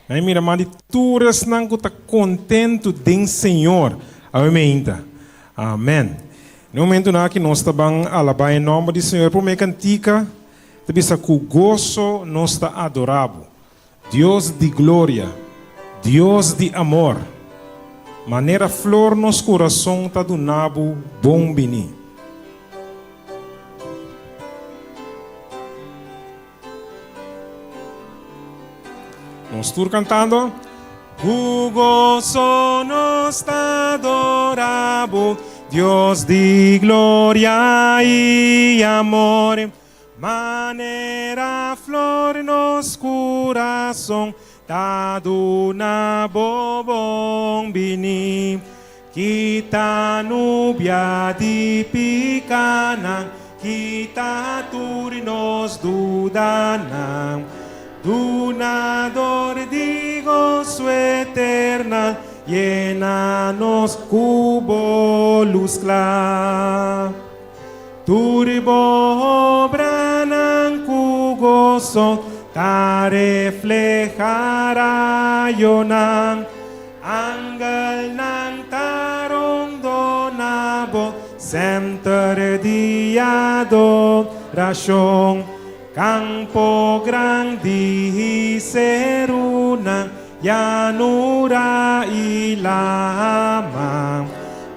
Nan mira man di tur esnan ku ta kontentu den Señor. Awe meinta. Amen. Na e momentunan aki nos ta ban alabá e nòmber di Señor. Promé kantika ta bisa ku goso nos ta adorá bo. Dios di gloria, Dios di amor, manera flor nos kurason ta duna bo bon bini. Nos tur kantando. Ku goso nos ta adora bo, Dios di gloria i amor. Manera flor nos kurason ta duna bo bon bini. Kita nubia di pikanan, kita tur nos dudanan. Dunador di goso eternal, yena nos ku bo lus kla. Tur bo obranan ku goso ta refleha rayonan. Angelnan ta rondona bo senter di adorashon. Kampo grandi i serunan, yanura i lama.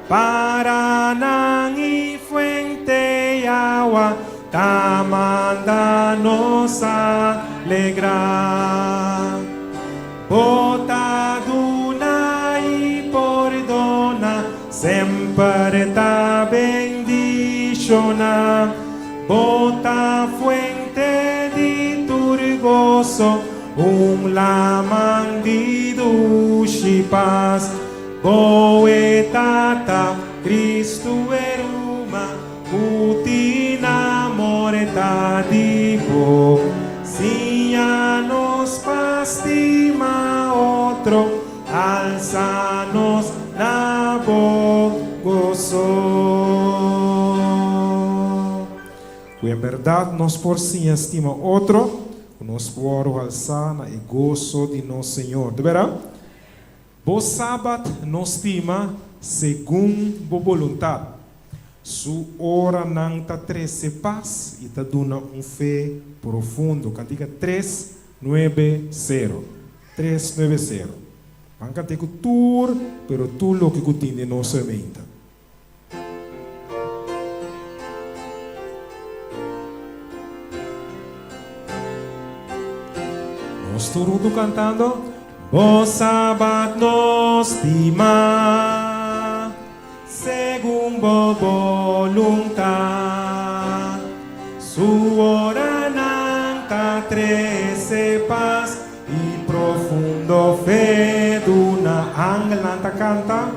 Paranan i fuente awa ta manda nos alegrá. Bo ta duna i pordona, semper ta bendishoná. Bo ta fuente di tur goso, un laman di dushi pas. Bo e Tata, Cristo e Ruma, cu tin amor ta di bo. Siña nos pa stima otro, alsa nos na bo goso. Cu en berdad nos por siña stima otro, cu nos por alsa na e goso di nos Señor. Ta bera? Bo Sabat no stima segun bo boluntat. Su oranan ta trese pas i ta duna un fe profundo. Kantika tres nuebe sero. Tres nuebe sero. Ban kant'é ku tur, pero tur loke ku tin den nos hermenta. Nos tur huntu kantando. Bo Sabat no stima segun bo boluntat. Su oranan ta trese pas i profundo fe duna. Angelnan ta kanta.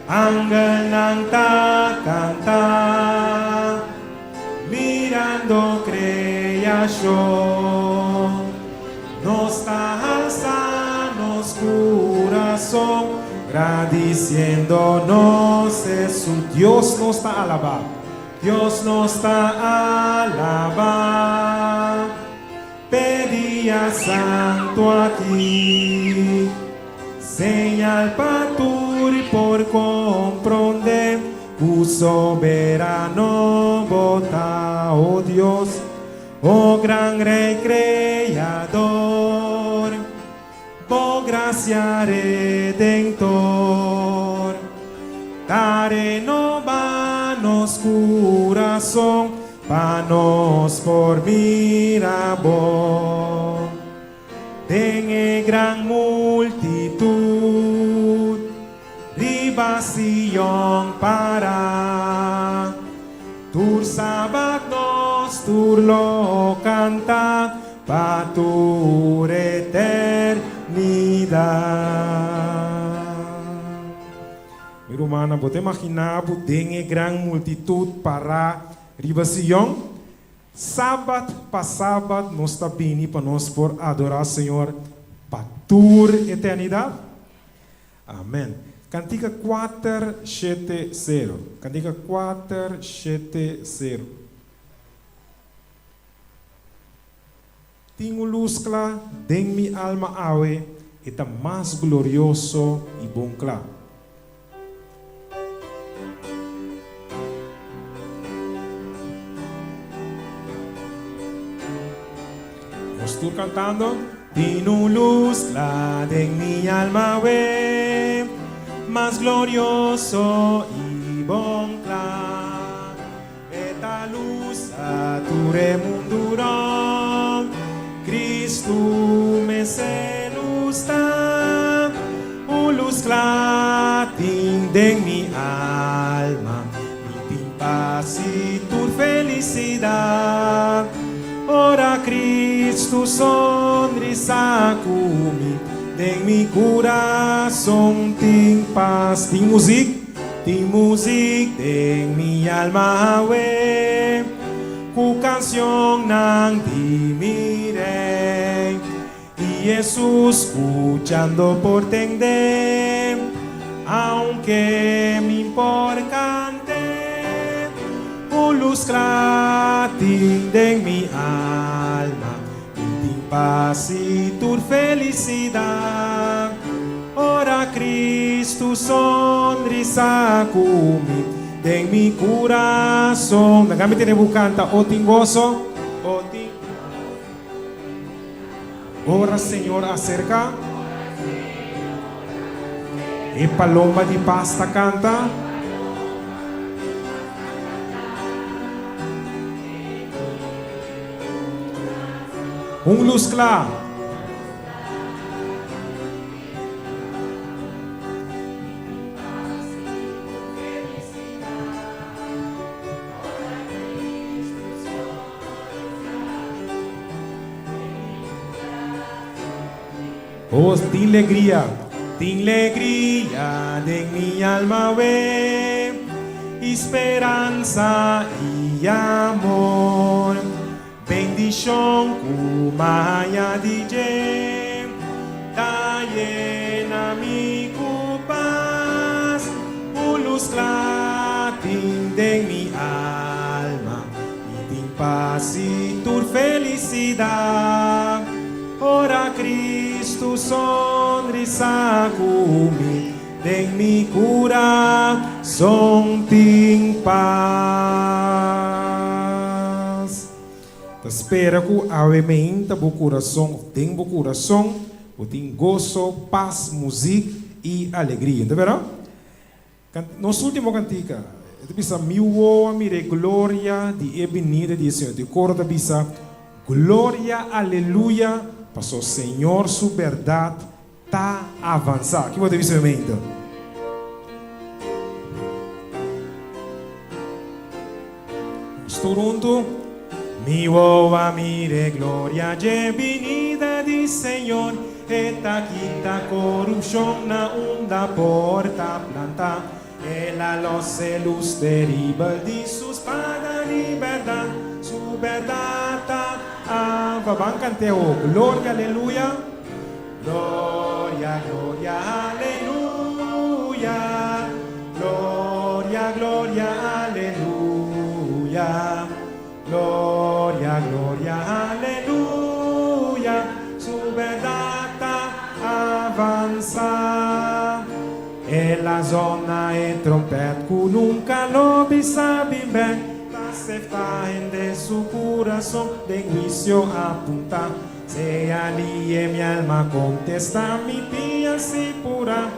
Angelnan ta kanta, mirando kreashon. Nos ta halsa nos kurason, gradisiendo nos Hesus. Dios nos ta alabá, Dios nos ta alabá, p'e dia santu aki. Señal pa tur por comprende cu soberano bo ta, oh Dios, oh gran Rey Creador, bo gracia redentor ta renoba nos curason pa nos por mira bo. Den e gran multitud riba Sion para. Tur sabat nos tur lo canta pa tur eternidad. Mi rumannan, bo ta imagina bo den e gran multitud para riba Sion? Sabat pa sabat nos ta bini pa nos por adorá Señor pa tur eternidat. Amen. Kantika kuater shete sero. Kantika kuater shete sero. Tin un lus kla den mi alma awe. e ta mas glorioso i bon kla. Nos tur kantando. Tin un lus kla den mi alma awe, mas glorioso i bon kla. E ta lusa tur e mundu rònt, Kristu mester lus ta. Un lus kla tin den mi alma, mi tin pas i tur felisidat. Ora Kristu sonrisa ku mi, den mi kurason tin pas. Tin muzik? Tin muzik den mi alma awe, ku kansionnan di mi Rei. I Hesus skuchando por tende, aunke mi por kant'é. Un lus kla tin den mi alma, Mi tin pas i tur felisidat ora Cristo sonrisa ku mi den mi kurason. Laga mi tene bo kanta, O tin goso, o tin Ora Señor aserka, e palomba di pas ta kanta. Un lus kla. Oh, tin legria, tin legria den mi alma awe, i speransa i amor, bendishon ku m'a haña di dje, ta yena mi ku pas, un lus kla tin den mi alma, mi tin pas i tur felisidat. Ora Cristo sonrisa ku mi, den mi kurason tin pas. Ta spera ku awe meinta bo kurason of den bo kurason bo tin goso, pas, muzik i alegria. Ta bera? Nos último kantika, e ta bisa, Mi wowo a mira e gloria di e binida di e Señor. Di koro ta bisa, Gloria, aleluya, paso Señor su bèrdat ta avansá. Ki bo ta bisa mi mente? Nos tur huntu. Mi wowo a mira e gloria dje binida di Señor, E ta kita korupshon na unda por ta plantá. El a los e lus teribel di su spada di bèrdat, su bèrdat ta ava. Ban kant'é ho, Gloria, aleluya! Gloria, gloria, aleluya! Gloria, gloria, aleluya! Gloria, gloria, aleluya, su bèrdat ta avansá. El a zona e trompèt ku nunka lo bisa bin bèk, ta seftá hende su kurason den huisio apuntá. Sea lie mi alma kontestá mi pia si purá.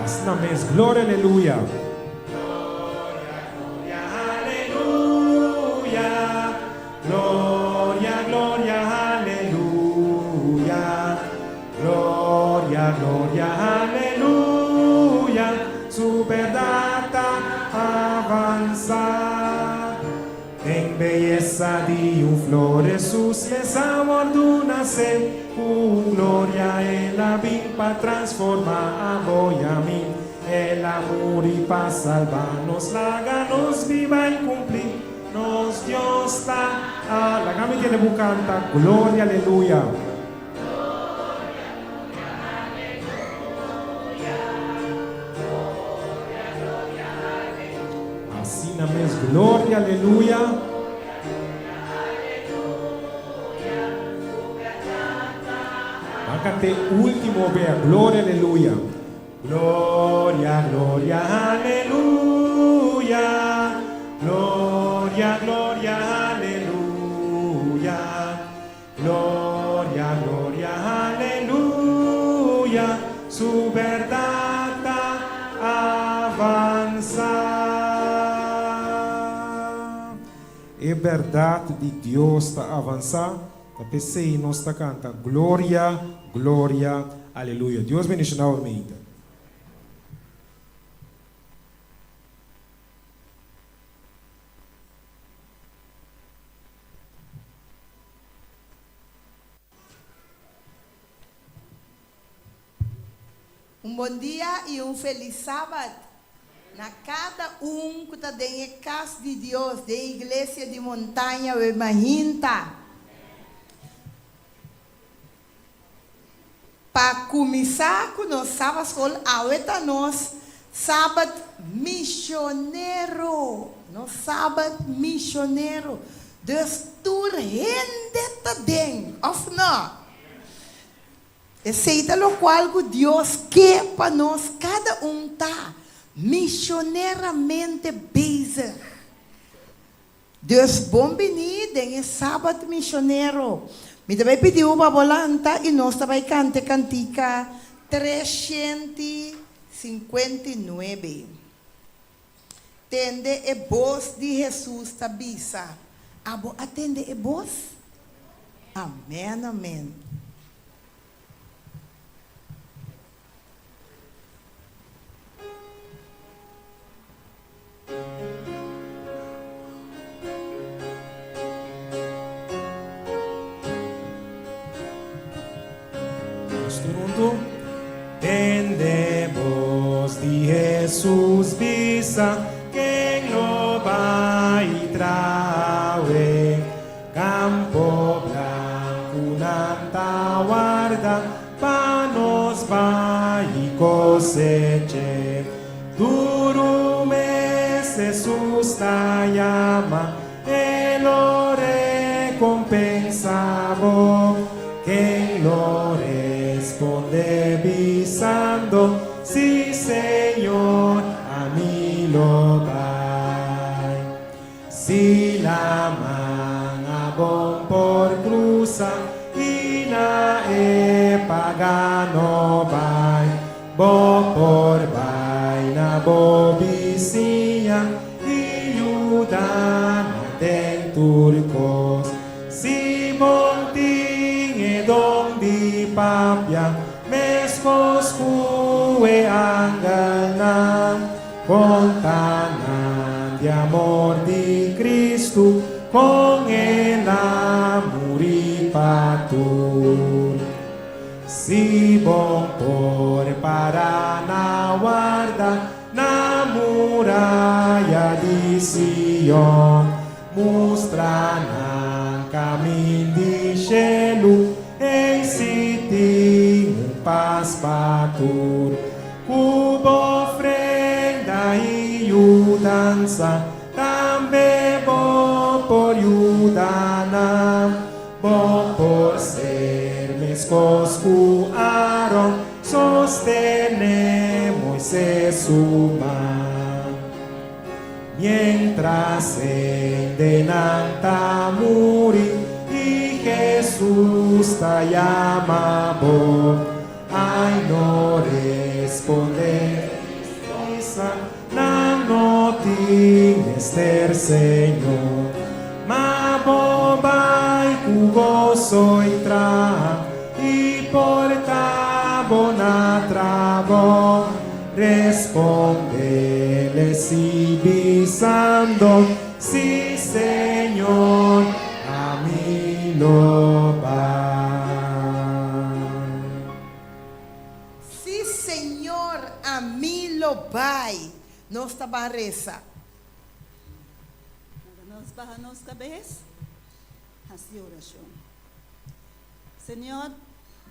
Asina mes, gloria aleluya. Gloria, gloria, aleluya. Gloria, gloria, aleluya. Gloria, gloria, aleluya. Su bèrdat ta avansá. Den beyesa di un flor Hesus mes a wordu nase, Ku un gloria El a bin pa transforma abo i ami. El a muri pa salba nos, laga nos biba i kumpli nos Dios ta a. Laga mi tende bo kanta, Gloria, aleluya. Asina mes, gloria, aleluya. Ban kant'é último bea, Gloria Aleluya. Gloria, gloria, aleluya, Gloria, gloria, aleluya, Gloria, gloria, aleluya, Su bèrdat ta avansá. E bèrdat di Dios ta avansá, ta p'esei nos ta kanta Gloria, gloria, aleluya. Dios bendishoná bo meinta. Un bon dia y un feliz Sabat na cada un cu ta den e cas di Dios, den Iglesia di Montaña Wemahinta. Pa cuminsa cu nos Sabat School, awe ta nos Sabat Misionero, nos Sabat Misionero. Dus tur hende ta den, of no? Esei ta lokual ku Dios ke pa nos kada un ta misioneramente bezig. Dus bon bini den e Sabat Misionero. Mi ta bai pidi bo pa bo lanta i nos ta bai kanta e kantika 359. Tende e bos di Hesus ta bisa. Abo a tende e bos? Amen, amen. Nos tur huntu. Tende bos di Hesus bisa, Ken lo bai trawe? Kampo blanku nan ta warda pa nos bai koseche. Duru mes Hesus ta yama, E lo recompensa bo. Ken lo responde bisando, Si, Señor, ami lo bai. Si laman a bon por cruza y na e pagano bai, bo por bai na bo bisiña y yuda nan den tur cos. Si bon tin e don di papia, mescos cu e angelnan, Conta nan di amor di Cristo, con el a muri pa tur. Si bon por para na warda na muraya di Sion, mustra nan camin di shelu, ei si tin un pas pa tur. Ku bo ofrenda i yudansa, tambe bo por yuda nan. Bo por ser meskos ku Aron, sostené Moises su man. Mientras hendenan ta muri i Hesus ta yama bo, Ai no responde Bisa nan no tin mester Señor Ma bo bai ku goso i traha I porta bo na trabou Respondele si bisando Si Señor ami lo bai. Sí Señor, ami lo bai. Nos ta ban resa. Laga nos baha nos kabes, hasi orashon. Señor,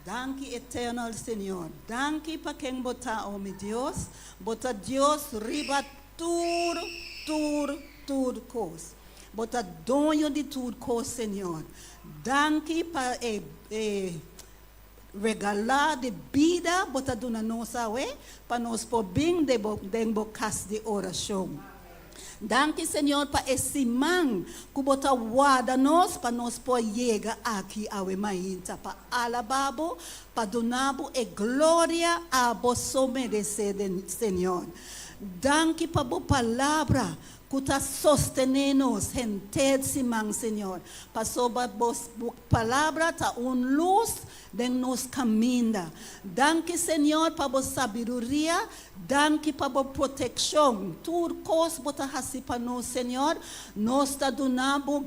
danki eternal Señor. Danki pa ken Bo ta, o mi Dios. Bo ta Dios riba tur, tur, tur kos. Bo ta doño di tur kos, Señor. Danki pa e, e. Regalá di bida bo ta duna nos awe pa nos por bin den bo den bo kas di orashon. Danki Señor pa e siman ku bo ta warda nos pa nos por yega aki awe mainta pa alabá bo, pa duna bo e gloria abo so meresé den Señor. Danki pa bo palabra ku ta sostené nos henter siman Señor, pasobra bo palabra ta un lus den nos kaminda. Danki Señor pa bo sabiduria, danki pa bo protekshon. Tur kos bo ta hasi pa nos Señor, nos ta duna bo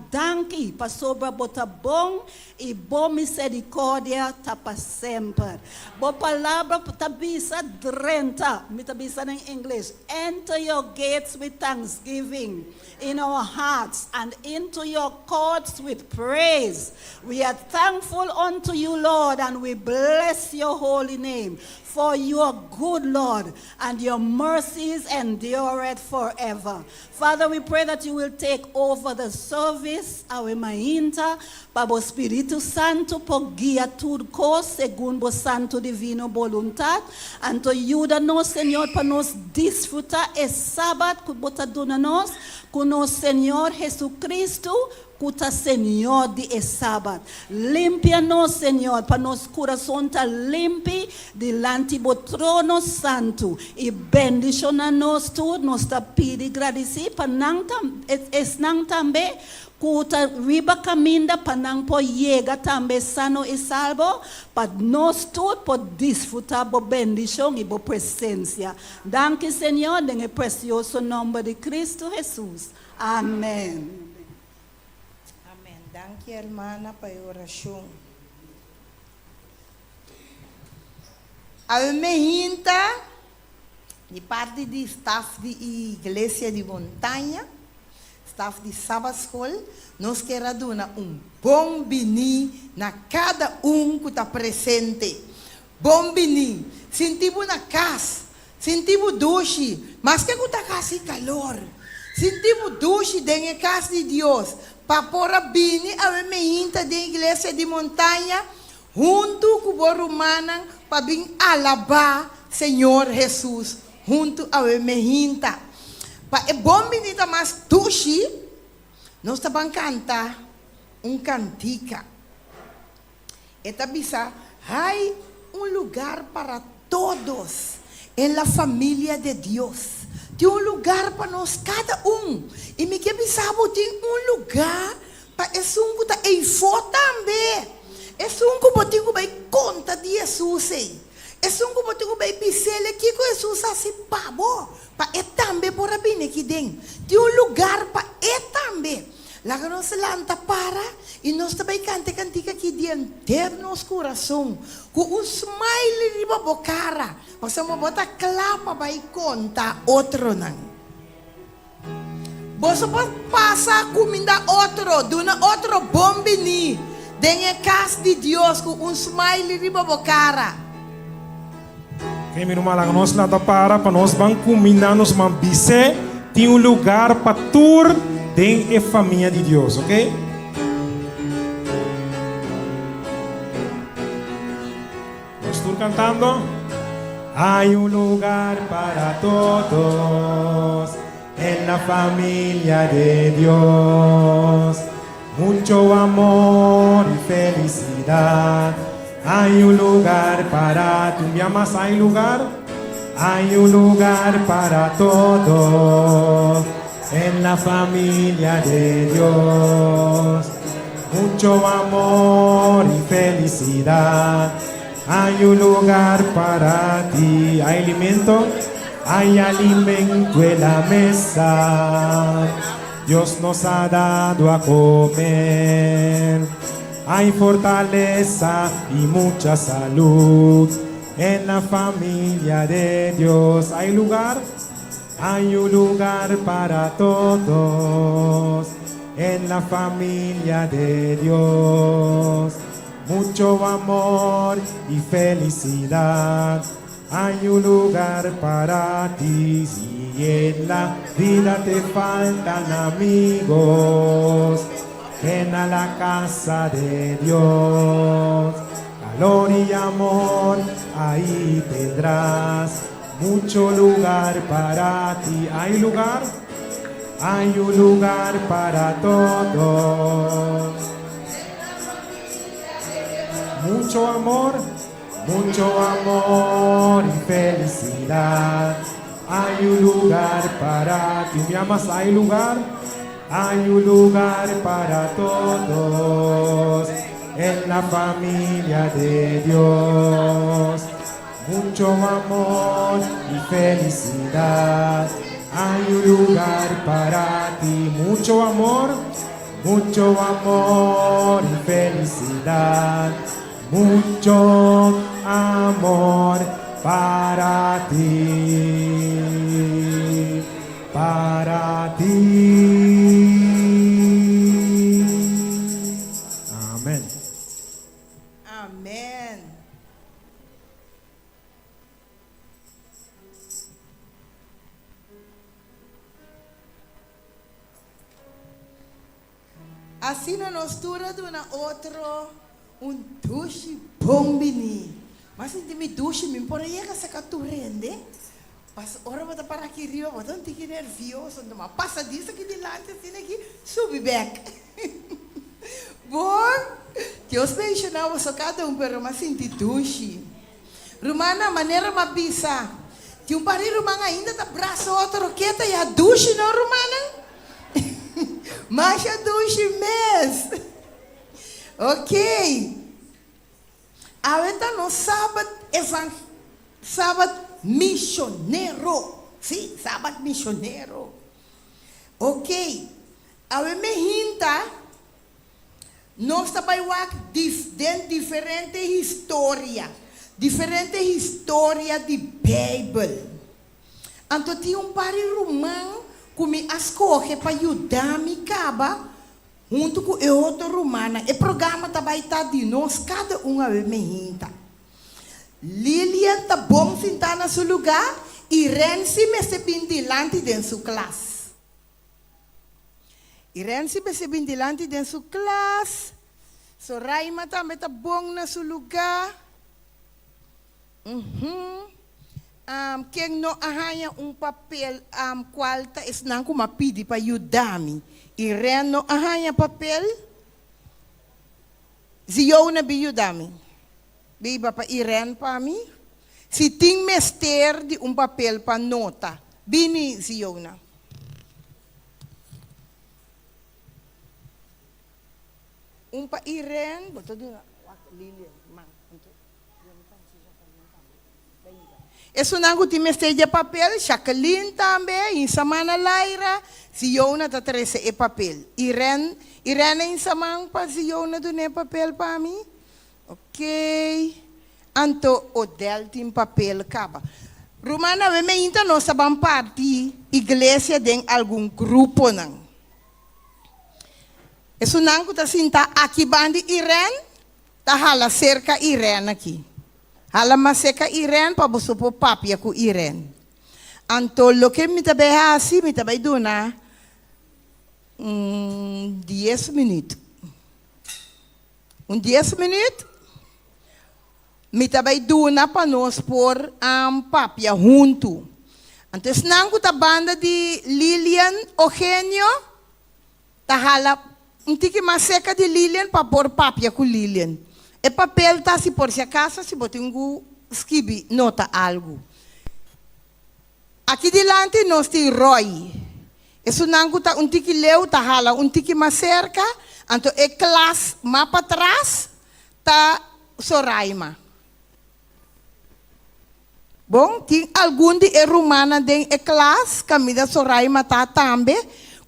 danki pasobra bo ta bon i bo miserikòrdia ta pa semper. Bo palabra ta bisa drenta, mi ta bisa den ingles, enter your gates with thanksgiving in our hearts and into your courts with praise. We are thankful unto you, Lord, and we bless your holy name. For you are good, Lord, and your mercies endureth forever. Father, we pray that you will take over the service, awe mainta, pa bo Spiritu Santu por guia tur kos segun bo santu divino boluntat. Anto yuda nos, Señor, pa nos disfrutá e Sabat ku bo ta duna nos, ku nos Señor Hesu-Kristu, ku ta Señor di e Sabat. Limpia nos, Señor, pa nos kurason ta limpi dilanti bo trono santu, i bendishoná nos tur. Nos ta pidi gradisí pa nan esnan tambe ku ta riba kaminda pa nan por yega tambe sano i salbo, pa nos tur por disfrutá bo bendishon i bo presensia. Danki, Señor, den e presioso nòmber di Kristu Hesus. Amèn. Amèn. Danki, hermana, pa e orashon. Awe me hinta di parti di staf di Iglesia di Montaña, staf di Sabbat School, nos kier a duna un bon bini na kada un ku ta presente. Bon bini! Sinti bo na kas, sinti bo dushi, maske ku ta hasi kalor. Sinti bo dushi den e kas di Dios, pa por a bini awe meinta den Iglesia di Montaña Huntu ku bo rumannan pa bin alabá Señor Hesus huntu awe mehinta. Pa e bon binita mas dushi, nos ta ban kanta un kantika. E ta bisa, Hay un lugar para todos en la familia de Dios. Tin un lugar pa nos kada un. I mi ke bisa bo tin un lugar Pa esun ku ta eifó tambe. Esun ku bo tin ku bai konta di Hesus ei. Esun ku bo tin ku bai bis'el kiko Hesus hasi pa bo, pa e tambe por a bini aki den. Tin un lugar pa e tambe. Laga nos lanta para i nos ta bai kanta e kantika aki di henter nos kurason, ku un smile riba bo kara, pasobra bo ta kla pa bai konta otronan. Boso por pasa kuminda otro, duna otro bon biní den e kas di Dios ku un smiley riba bo kara. Oke, mi ruman, laga nos lanta para pa nos ban kuminda nos man bis'é tin un lugar pa tur den e famia di Dios, oke? Nos tur cantando. Hay un lugar para todos en la familia de Dios. Mucho amor y felicidad. Hay un lugar para ti. Un día más hay lugar. Hay un lugar para todos en la familia de Dios. Mucho amor y felicidad. Hay un lugar para ti. Hay alimento, hay alimento en la mesa. Dios nos ha dado a comer. Hay fortaleza y mucha salud en la familia de Dios. Hay lugar, hay un lugar para todos en la familia de Dios. Mucho amor y felicidad. Hay un lugar para ti. Si en la vida te faltan amigos, ven a la casa de Dios. Calor y amor ahí tendrás, mucho lugar para ti. Hay lugar, hay un lugar para todos. Mucho amor, mucho amor y felicidad. Hay un lugar para ti. ¿Me amas? Hay lugar. Hay un lugar para todos en la familia de Dios. Mucho amor y felicidad. Hay un lugar para ti. Mucho amor, mucho amor y felicidad. Mucho amor para ti. Para ti. Amèn. Amèn. Asina nos tur a duna otro un dushi bon bini. M'a sinti mi dushi, mi por a yega saka tur hende. Pas ora bo ta para aki riba bo ta un tiki nervioso, anto m'a pasa dies aki dilanti asina aki subi bek. Bon, Dios bendiciona boso kada un, pero m'a sinti dushi. Rumannan, manera m'a bisa, tin un par di ruman ainda ta brasa otro roketa ya dushi no rumannan? Masha dushi mes. Ok. Awe ta nos Sabat evan Sabat misionero. Sí, Sabat misionero. Ok. Awe me hinta nos ta bai wak dif den diferente historia, diferente historia di Bijbel. Anto tin un par di ruman ku mi a skohe pa yuda mi kaba huntu ku e otro rumannan. E programa ta bai ta di nos kada un awe mehinta. Lilian ta bon sintá na su lugá i Rency mester bin dilanti den su klas. I Rency mester bin dilanti den su klas. Soraima tambe ta bon na su lugá. Uhum. Ken no a haña un papel cual ta esnan cu m'a pidi pa yuda mi? I Ren no a haña papel? Ziona bin yuda mi. Biba pa Irene pa mi. Si tin mester di un papel pa nota, bini Ziona. Un pa Irene, bo ta duna, wak Lilian, man. Esunnan ku tin mester dje papel, Jacqueline tambe, Insamana Laira, Ziona ta trese e papel. Irene, Irene Insaman pa Ziona duna e papel pa mi? Ok. Anto Odell tin papel kaba. Ruman awe meinta nos ta ban parti iglesia den algun gruponan. Esunnan ku ta sinta aki bandi Irene, Ta hala serka Irene aki. Hala mas serka Irene pa boso por papia ku Irene. Anto loke mi ta bai hasi, mi ta bai duna un dies minüt. Un dies minüt mi ta bai duna pa nos por papia huntu. Anto esnan ku ta banda di Lilian Ogenio. Ta hala un tiki mas serka di Lilian pa por papia ku Lilian. E papel ta si por si akaso si bo tin ku skibi nota algu. Aki dilanti nos tin Roy. Esunnan ku ta un tiki leu ta hala un tiki mas serka, anto e klas mas patras ta Soraima. Bon, tin algun di e rumannan den e klas kaminda Soraima ta tambe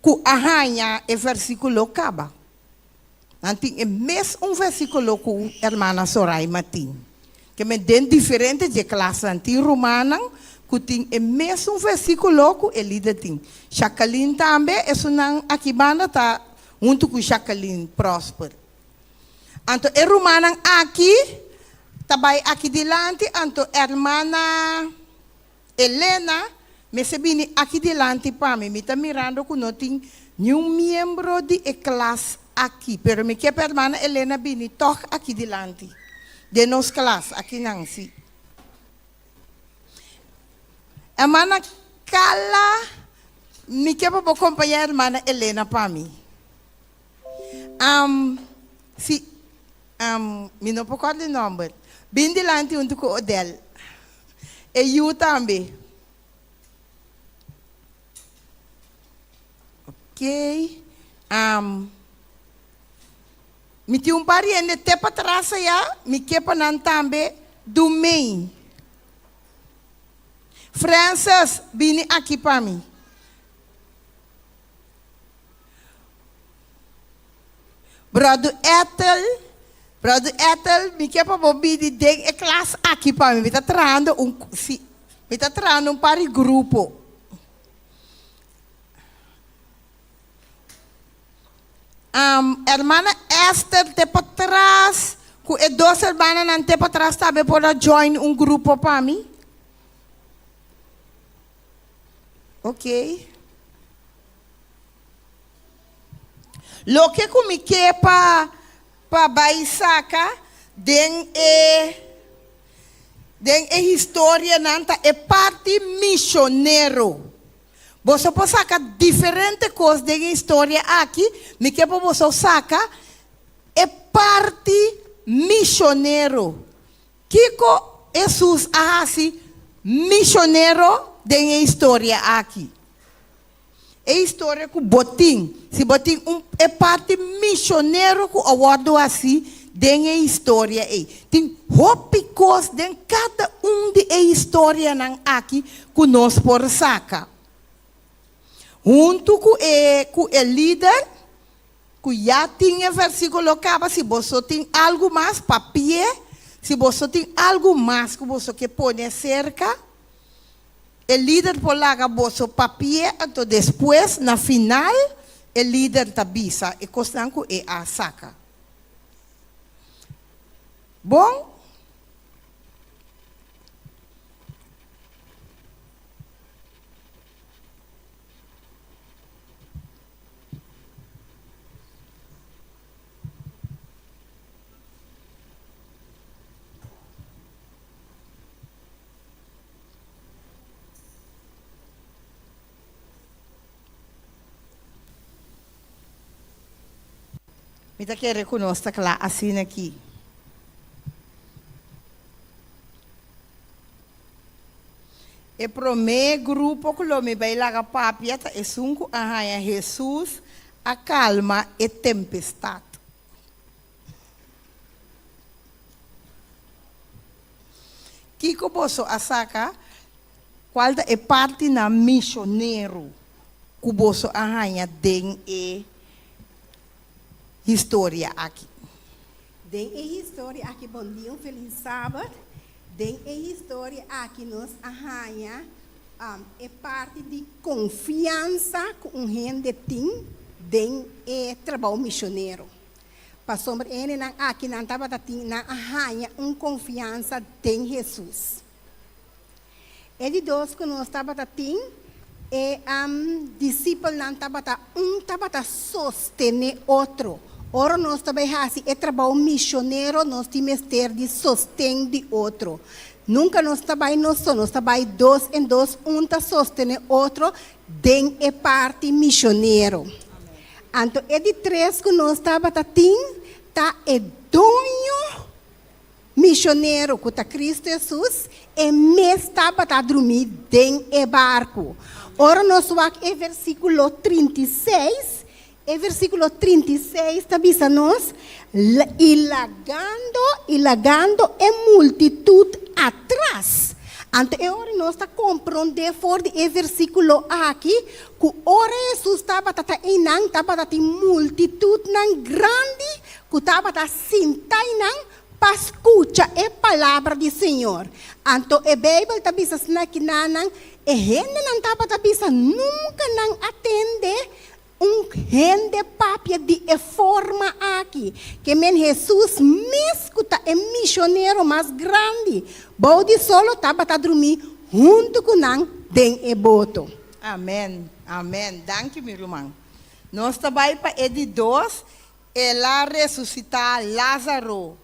ku a haña e versíkulo kaba. Nan tin e mes un versíkulo ku hermana Soraima tin. Ke men den diferente dje klasnan tin rumannan ku tin e mesun versíkulo ku e lider tin. Jacqueline tambe, esunnan aki banda ta huntu ku Jacqueline Prosper. Anto e rumannan aki ta bai aki dilanti, anto hermana Elena mester bini aki dilanti pa mi. Mi ta mirando ku no tin niun miembro di e klas aki, pero mi ke pa hermana Elena bini tòg aki dilanti. Den nos klas akinan si. Hermana Carla, mi ke pa bo kompañá hermana Elena pa mi. Am, si, am, mi no por kòrda e nòmber. Bin dilanti huntu ku Odel. E yu tambe. Ok, am, mi tin un par di hende te patras ayá, mi ke pa nan tambe dumei. Frances, bini aki pa mi. Bròder Ethel, Bròder Ethel, mi ke pa bo bini den e klas aki pa mi. Mi ta trahando un, si, mi ta trahando un par di grupo. Um, hermana Esther te patras, ku e dos hermananan te patras tambe por a join un grupo pa mi. Ok. Loke ku mi ke pa pa bai saka den e den e historianan ta e parti mishonero. Boso por saka diferente kos den e historia aki, mi ke pa boso saka e parti mishonero. Kiko Hesus a hasi mishonero den e historia aki? E historia ku bo tin, si bo tin un e parti mishonero ku a wòrdu hasi den e historia ei. Tin hopi kos den kada un di e historianan aki ku nos por saka. Huntu ku e ku e lider ku ya tin e versíkulo kaba, si boso tin algu mas, papi'é. Si boso tin algu mas ku boso ke pone aserka. E lider por laga boso papia anto despues na final e lider ta bisa e kosnan ku e a saka. Bon? Mi ta kere ku nos ta kla asina aki. E promé grupo ku lo mi bai laga papia ta esun ku a haña Hesus a kalma e tempestat. Kiko boso a saka? Kual ta e partinan mishonero ku boso a haña den e historia aki? Den e historia aki Bon dia un felis sabat. Den e historia aki nos a haña e parti di konfiansa ku un hende tin den e trabou mishonero. Pasobra e hendenan aki nan tabata tin, nan a haña un konfiansa den Hesus. E di dos ku nos tabata tin, e disipelnan tabata un tabata sostené otro. Ora nos ta bai hasi e trabou mishonero, nos tin mester di sosten di otro. Nunka nos ta bai nos so, nos ta bai dos en dos, un ta sostené otro den e parti mishonero. Anto e di tres ku nos tabata tin ta e doño mishonero ku ta Kristu Hesus, e mes tabata drumí den e barku. Ora nos wak e versíkulo 36, e versíkulo 36 ta bisa nos, I lagando, i lagando e multitut atras. Anto e ora nos ta komprondé for di e versíkulo aki ku ora Hesus tabata ta einan, tabata tin multitutnan grandi ku tabata sinta einan pa skucha e palabra di Señor. Anto e Beibel ta bisa snakinanan, e hendenan tabata bisa nunka nan a tende Un hende papia di e forma aki, ke men Hesus mes ku ta e mishonero mas grandi bou di solo tabata drumí huntu ku nan den e boto. Amen, amen. Danki mi ruman. Nos ta bai pa e di dos, El a resusitá Lázaro.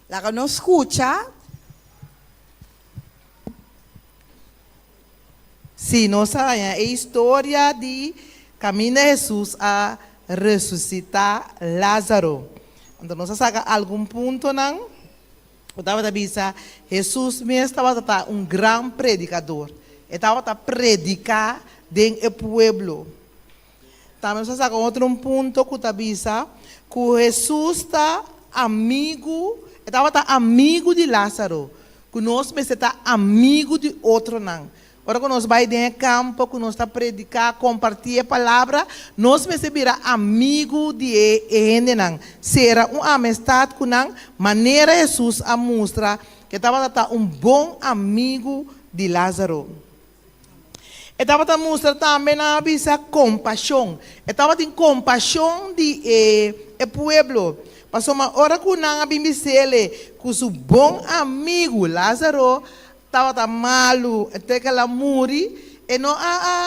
Laga nos skucha. Sí, nos a haña e historia di kaminda Hesus a resusitá Lázaro. Anto nos a saka algun puntonan ku tabata bisa Hesus mes tabata ta un gran predikador. E tabata prediká den e pueblo. Tambe nos a saka otro un punto ku ta bisa ku Hesus ta amigu, e tabata amigu di Lázaro, ku nos mester ta amigu di otronan. Ora ku nos bai den e kampo ku nos ta prediká, kompartí e palabra, nos mester bira amigu di e hendenan, sera un amestat ku nan, manera Hesus a mustra ku e tabata ta un bon amigu di Lázaro. E tabata mustra tambe nan a bisa kompashon. E tabatin kompashon di e e pueblo. Pasobra ora ku nan a bin bis'ele ku su bon amigu Lázaro tabata malu te ku el a muri, e no a a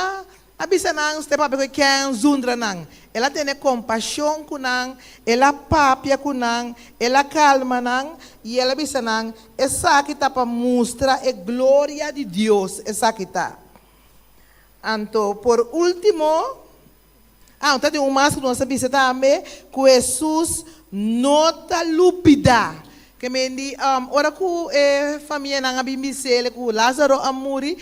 a bisa nan step papia ku e ken zundra nan. El a tene kompashon ku nan, el a papia ku nan, el a kalma nan i el a bisa nan, Esaki ta pa mustra e gloria di Dios, esaki ta. Anto, por último, ah, ta tin un mas ku nos a bisa tambe, ku Hesus no ta lubidá. Ke men di, ora ku e famianan a bin bis'el ku Lázaro a muri,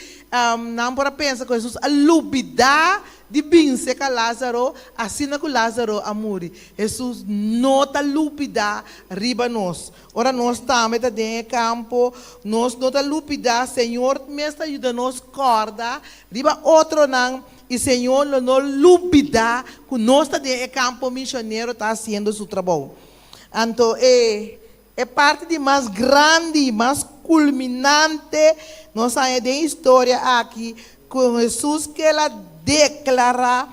nan por a pensa ku Hesus a lubidá di binse ka Lázaro, asina ku Lázaro a muri. Hesus no ta lubidá riba nos. Ora nos tambe ta den e kampo, nos no ta lupidá, Señor mes ta yuda nos kòrda riba otronan i Señor lo no lubidá ku nos ta den e kampo mishonero ta hasiendo su trabou. Anto e e parti di mas grandi, mas kulminante nos haña den historia aki ku Hesus kela deklará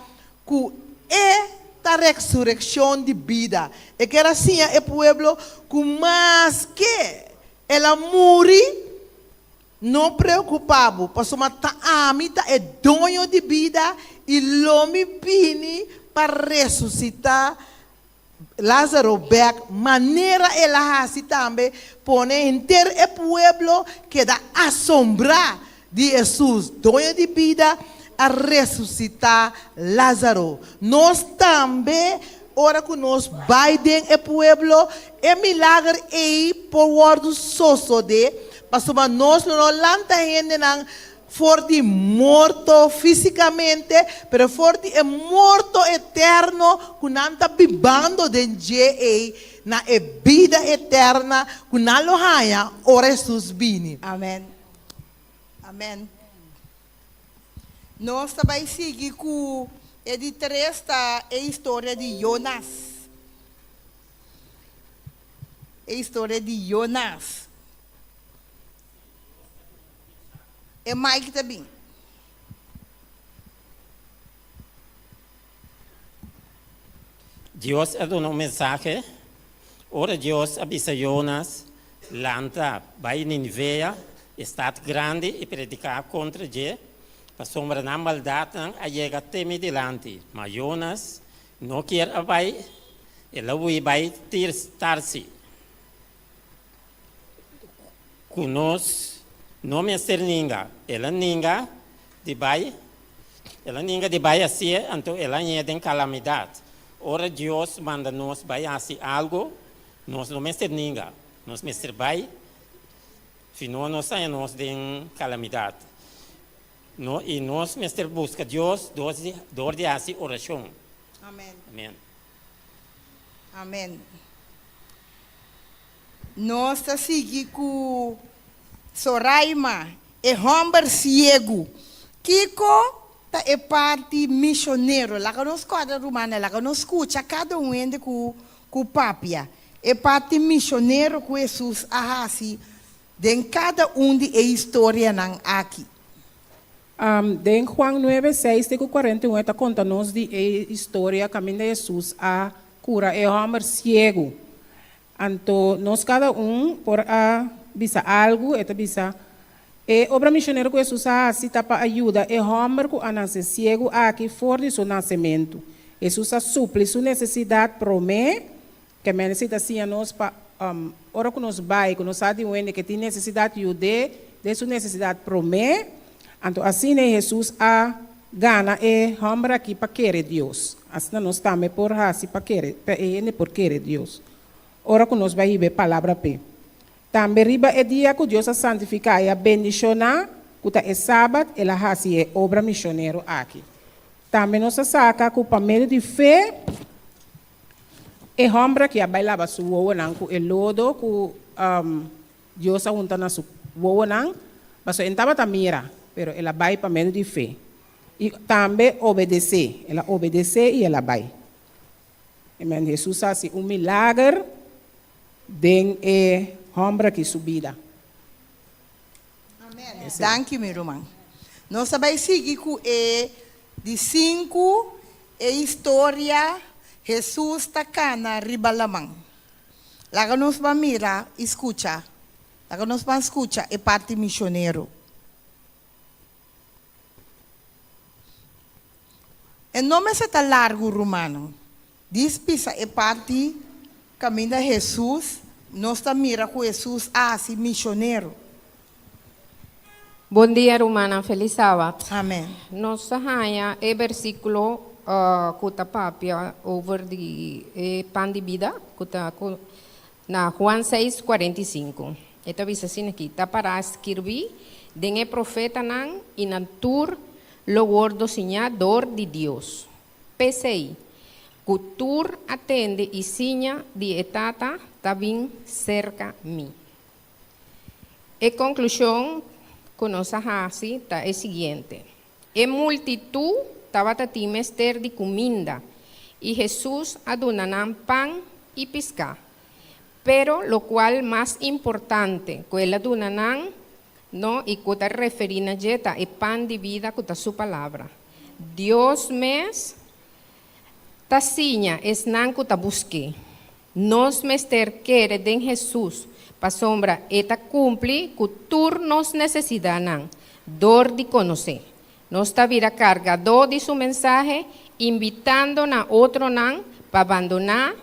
Ku e ta reksurekshon di bida. E ker a siña e pueblo ku maske el a muri, no preokupá bo, pasobra ta ami ta e doño di bida i lo mi bini pa resusitá Lázaro bèk manera el a hasi tambe pone henter e pueblo keda asombrá di Hesus, Doño di bida, a resusitá Lázaro. Nos tambe, ora ku nos bai den e pueblo, e milager ei por wòrdu sosodé, pasobra nos lo no lanta hendenan For di morto físikamente, pero for di e morto eterno ku nan ta bibando den dje ei na e bida eterna ku nan lo haña ora Hesus bini. Amen. Amen. Nos ta bai sigui ku e di tres ta e historia di Jonas. E historia di Jonas. E mic ta bin. Dios a duna un mensahe. Ora Dios a bisa Jonas, Lanta, bai Ninivea, e stat grandi, i prediká kontra dje, pasobra nan maldatnan a yega te mi dilanti. Ma Jonas no kier a bai, el a hui bai Tarsi. Ku nos no mester ninga. El a ninga di bai, el a ninga di bai hasié, anto el a hañ'é den kalamidat. Ora Dios manda nos bai hasi algu, nos no mester ninga. Nos mester bai, si no nos haña nos den kalamidat. No, i nos mester buska Dios dor di hasi orashon. Amen. Amen. Amen. Nos ta sigui ku Soraima, e hòmber siegu. Kiko ta e parti mishonero? Laga nos kòrda rumannan, laga nos skucha kada un hende ku ku papia. E parti mishonero ku Hesus a hasi den kada un di e historianan aki. Den Juan nuebe, seis te ku kuarenta i un e ta konta nos di e historia kaminda Hesus a kura e hòmber siegu. Anto nos kada un por a bisa algu, e ta bisa, E obra mishonero ku Hesus a hasi ta pa a yuda e hòmber ku a nase siegu aki for di su nasementu. Hesus a supli su nesesidat promé, ke mester ta siña nos pa. Ora ku nos bai ku nos sa di un hende ke tin nesesidat yud'é den su nesesidat promé. Anto asina Hesus a gana e hòmber aki pa kere Dios. Asina nos tambe por hasi pa kere pa e hende por kere Dios ora ku nos bai hiba e palabra p'e. Tambe riba e dia ku Dios a santifiká i a bendishoná, ku ta e Sabat, el a hasi e obra mishonero aki. Tambe nos a saka ku pa medio di fe e hòmber aki a bai laba su wowonan ku e lodo ku Dios a hunta na su wowonan, pasobra e no tabata mira, pero el a bai pa medio di fe. I tambe obedesé, el a obedesé i el a bai. Amen. Hesus a hasi un milager den e hòmber aki su bida. Amen. Danki mi ruman. Nos ta bai sigui ku e di sinku, e historia Hesus ta kana riba laman. Laga nos ban mira i skucha. Laga nos ban skucha e parti misionero. E no mester ta largu, rumannan. Dis bisa e parti kaminda Hesus, nos ta mira ku Hesus a hasi misionero. Bon dia rumannan, felis sabat. Amen. Nos ta haña e bersikulo ku ta papia over di e pan di bida ku ta na Juan seis, 45. E ta bisa asina aki, Ta pará skirbí den e profetanan i nan tur lo wordo siñá dor di Dios. P'esei, ku tur a tende i siña di e Tata ta bin serka mi. E konklushon ku nos a hasi ta e siguiente, E multitut tabata tin mester di kuminda, i Hesus a duna nan pan i piská. Pero lokual mas importante ku el a duna nan, no, i ku ta referí na dje ta e pan di bida ku ta su Palabra. Dios mes ta siña esnan ku ta busk'é. Nos mester kere den Hesus pasobra e ta kumpli ku tur nos nesesidatnan dor di konos'é. Nos ta bira kargadó di su mensahe, invitando na otronan pa bandoná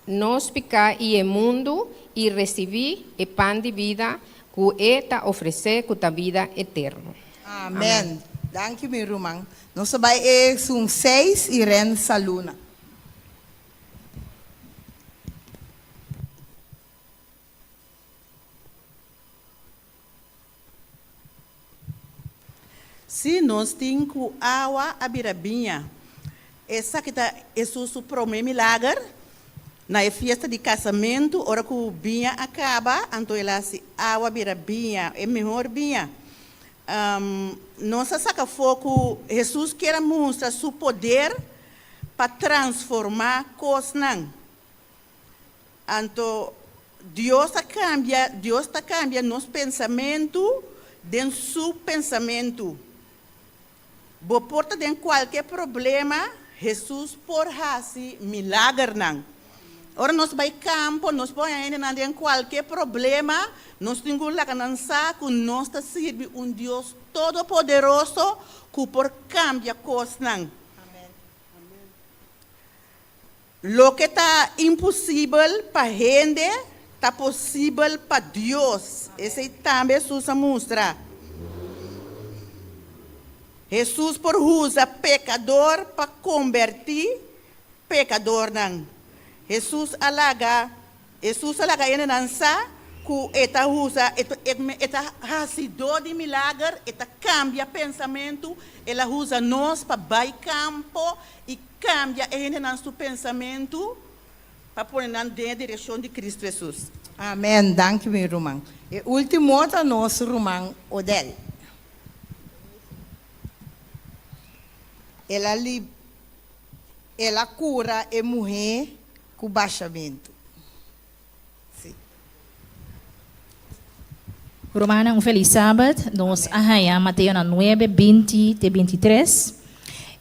nos piká i e mundu i risibí e pan di bida ku e ta ofresé ku ta bida eterno. Amen. Danki mi ruman. Nos ta bai esun seis i Ren Saluna. Sí, nos tin ku awa a bira biña. Esaki ta Hesus su promé milager na e fiesta di kasamentu. Ora ku biña a kaba, anto el a hasi awa bira biña, e mihor biña. Nos a saka afó ku Hesus kier a mustra su poder pa transformá kosnan. Anto Dios a kambia, Dios ta kambia nos pensamentu den Su pensamentu. Bo por ta den kualke problema, Hesus por hasi milagernan. Ora nos bai kampo, nos por haña hendenan den kualke problema, nos tin ku laga nan sa ku nos ta sirbi un Dios todopoderoso ku por kambia kosnan. Loke ta imposibel pa hende, ta posibel pa Dios. Esei tambe Hesus a mustra. Hesus por usa pekador pa kombertí pekadornan. Hesus a laga Hesus a laga hendenan sa ku e ta usa, e ta hasidó di milager, e ta kambia pensamentu. El a usa nos pa bai kampo i kambia e hendenan su pensamentu pa pone nan den e direkshon di Kristu Hesus. Amen, danki mi ruman. E ultimo ta nos ruman Odel. El a el a kura e muhé ku bashamentu. Sí. Rumannan, un felis Sabat. Nos a haña Mateo na nuebe, 20 te 23.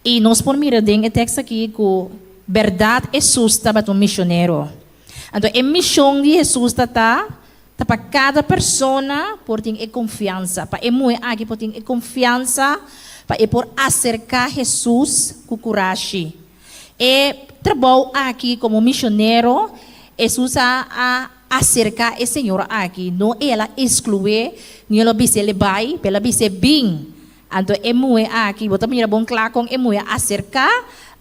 I nos por mira den e tekst aki ku bèrdat Hesus tabata un misionero. Anto e mishon di Hesus ta ta ta pa kada persona por tin e konfiansa, pa e muhé aki por tin e konfiansa pa e por aserká Hesus ku kurashi. E trabou aki komo misionero, Hesus a a. aserká e señora aki, no el a ekskluí, ni el a bis'é bai, el a bis'é bin. Anto e muhé aki, bo ta mira bon kla kon e muhé a aserká,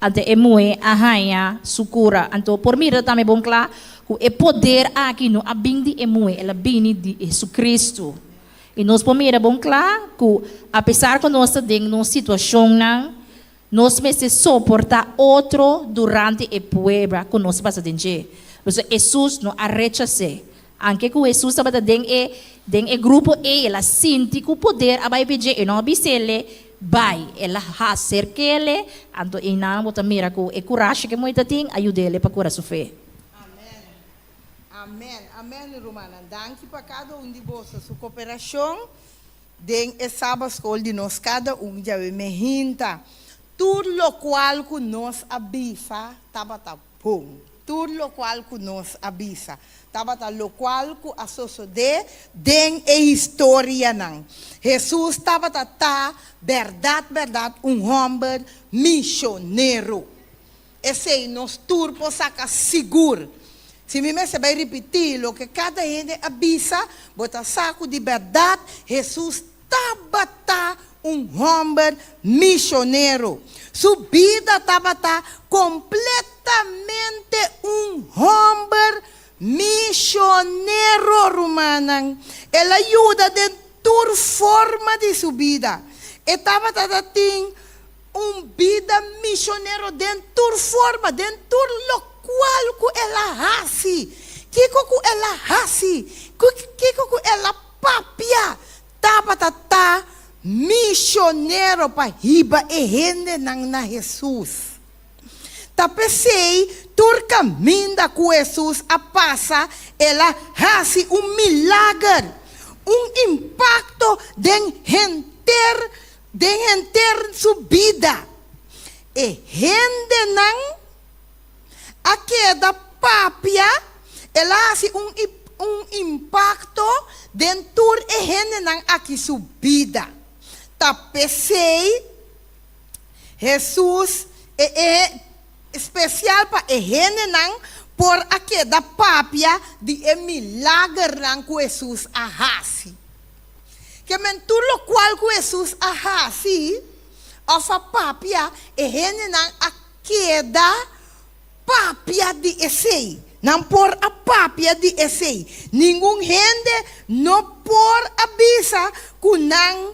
anto e muhé a haña su kura. Anto por mira tambe bon kla ku e poder aki no a bin di e muhé, el a bini di Hesukristu. I nos por mira bon kla ku apesar ku nos ta den nos situashonnan, nos mester soportá otro durante e prueba ku nos pasa den dje. Pasobra Hesus no a rechas'é. Anke ku Hesus tabata den e den e grupo ei, el a sinti ku poder a bai pa dje. E no a bis'é bai, el a aserk'é, anto einan bo ta mira ku e kurashi ku e muhé ta tin a yud'é pa kura su fe. Amen. Amen. Amen, rumannan. Danki pa kada un di boso su koperashon den e Sabatskol di nos kada un djawe mehinta. Tur lokual ku nos a bisa tabata bon. Tur lokual ku nos a bisa tabata lokual ku a sosodé den e historianan. Hesus tabata ta bèrdat bèrdat un hòmber mishonero. Esei nos tur por saka sigur. Si mi mester bai ripití loke kada hende a bisa, bo ta sa ku di bèrdat Hesus tabata un hòmber mishonero. Su bida tabata kompletamente un hòmber mishonero, rumannan. El a yuda den tur forma di su bida. E tabata ta tin Un bida mishonero den tur forma, den tur lokual ku el a hasi. Kiko ku el a hasi, kiko ku el a papia, tabata ta mishonero pa hiba e hendenan na Hesus. Ta p'esei tur kaminda ku Hesus a pasa el a hasi un milager, un impakto den henter Den henter su bida, e hendenan a keda papia, el a hasi un un impakto den tur e hendenan aki su bida. Ta p'esei Hesus e e spesial pa e hendenan por a keda papia di e milagernan ku Hesus a hasi. Ke men tur lokual ku Hesus a hasi òf a papia, e hendenan a keda papia di esei. Nan por a papia di esei. Ningun hende no por a bisa ku nan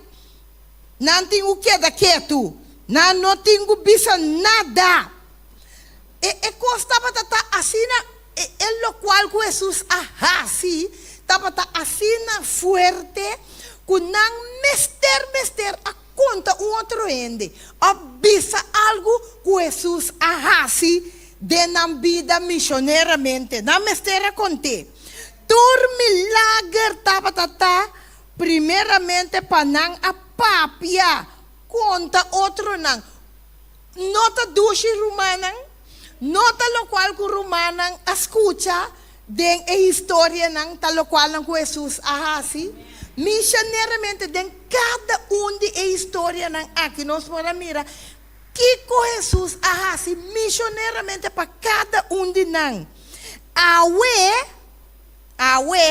nan tin ku keda ketu. Nan no tin ku bisa nada. E e kos tabata ta asina, e e lokual ku Hesus a hasi tabata asina fuerte ku nan mester mester a konta un otro hende òf bisa algu ku Hesus a hasi den nan bida mishoneramente. Nan mester a kont'é. Tur milager tabata ta primeramente pa nan a papia, konta otronan. No ta dushi rumannan? No ta lokual ku rumannan a skucha den e historianan ta lokualnan ku Hesus a hasi? Mishoneramente den kada un di e historianan aki nos por a mira kiko Hesus a hasi mishoneramente pa kada un di nan. Awe, awe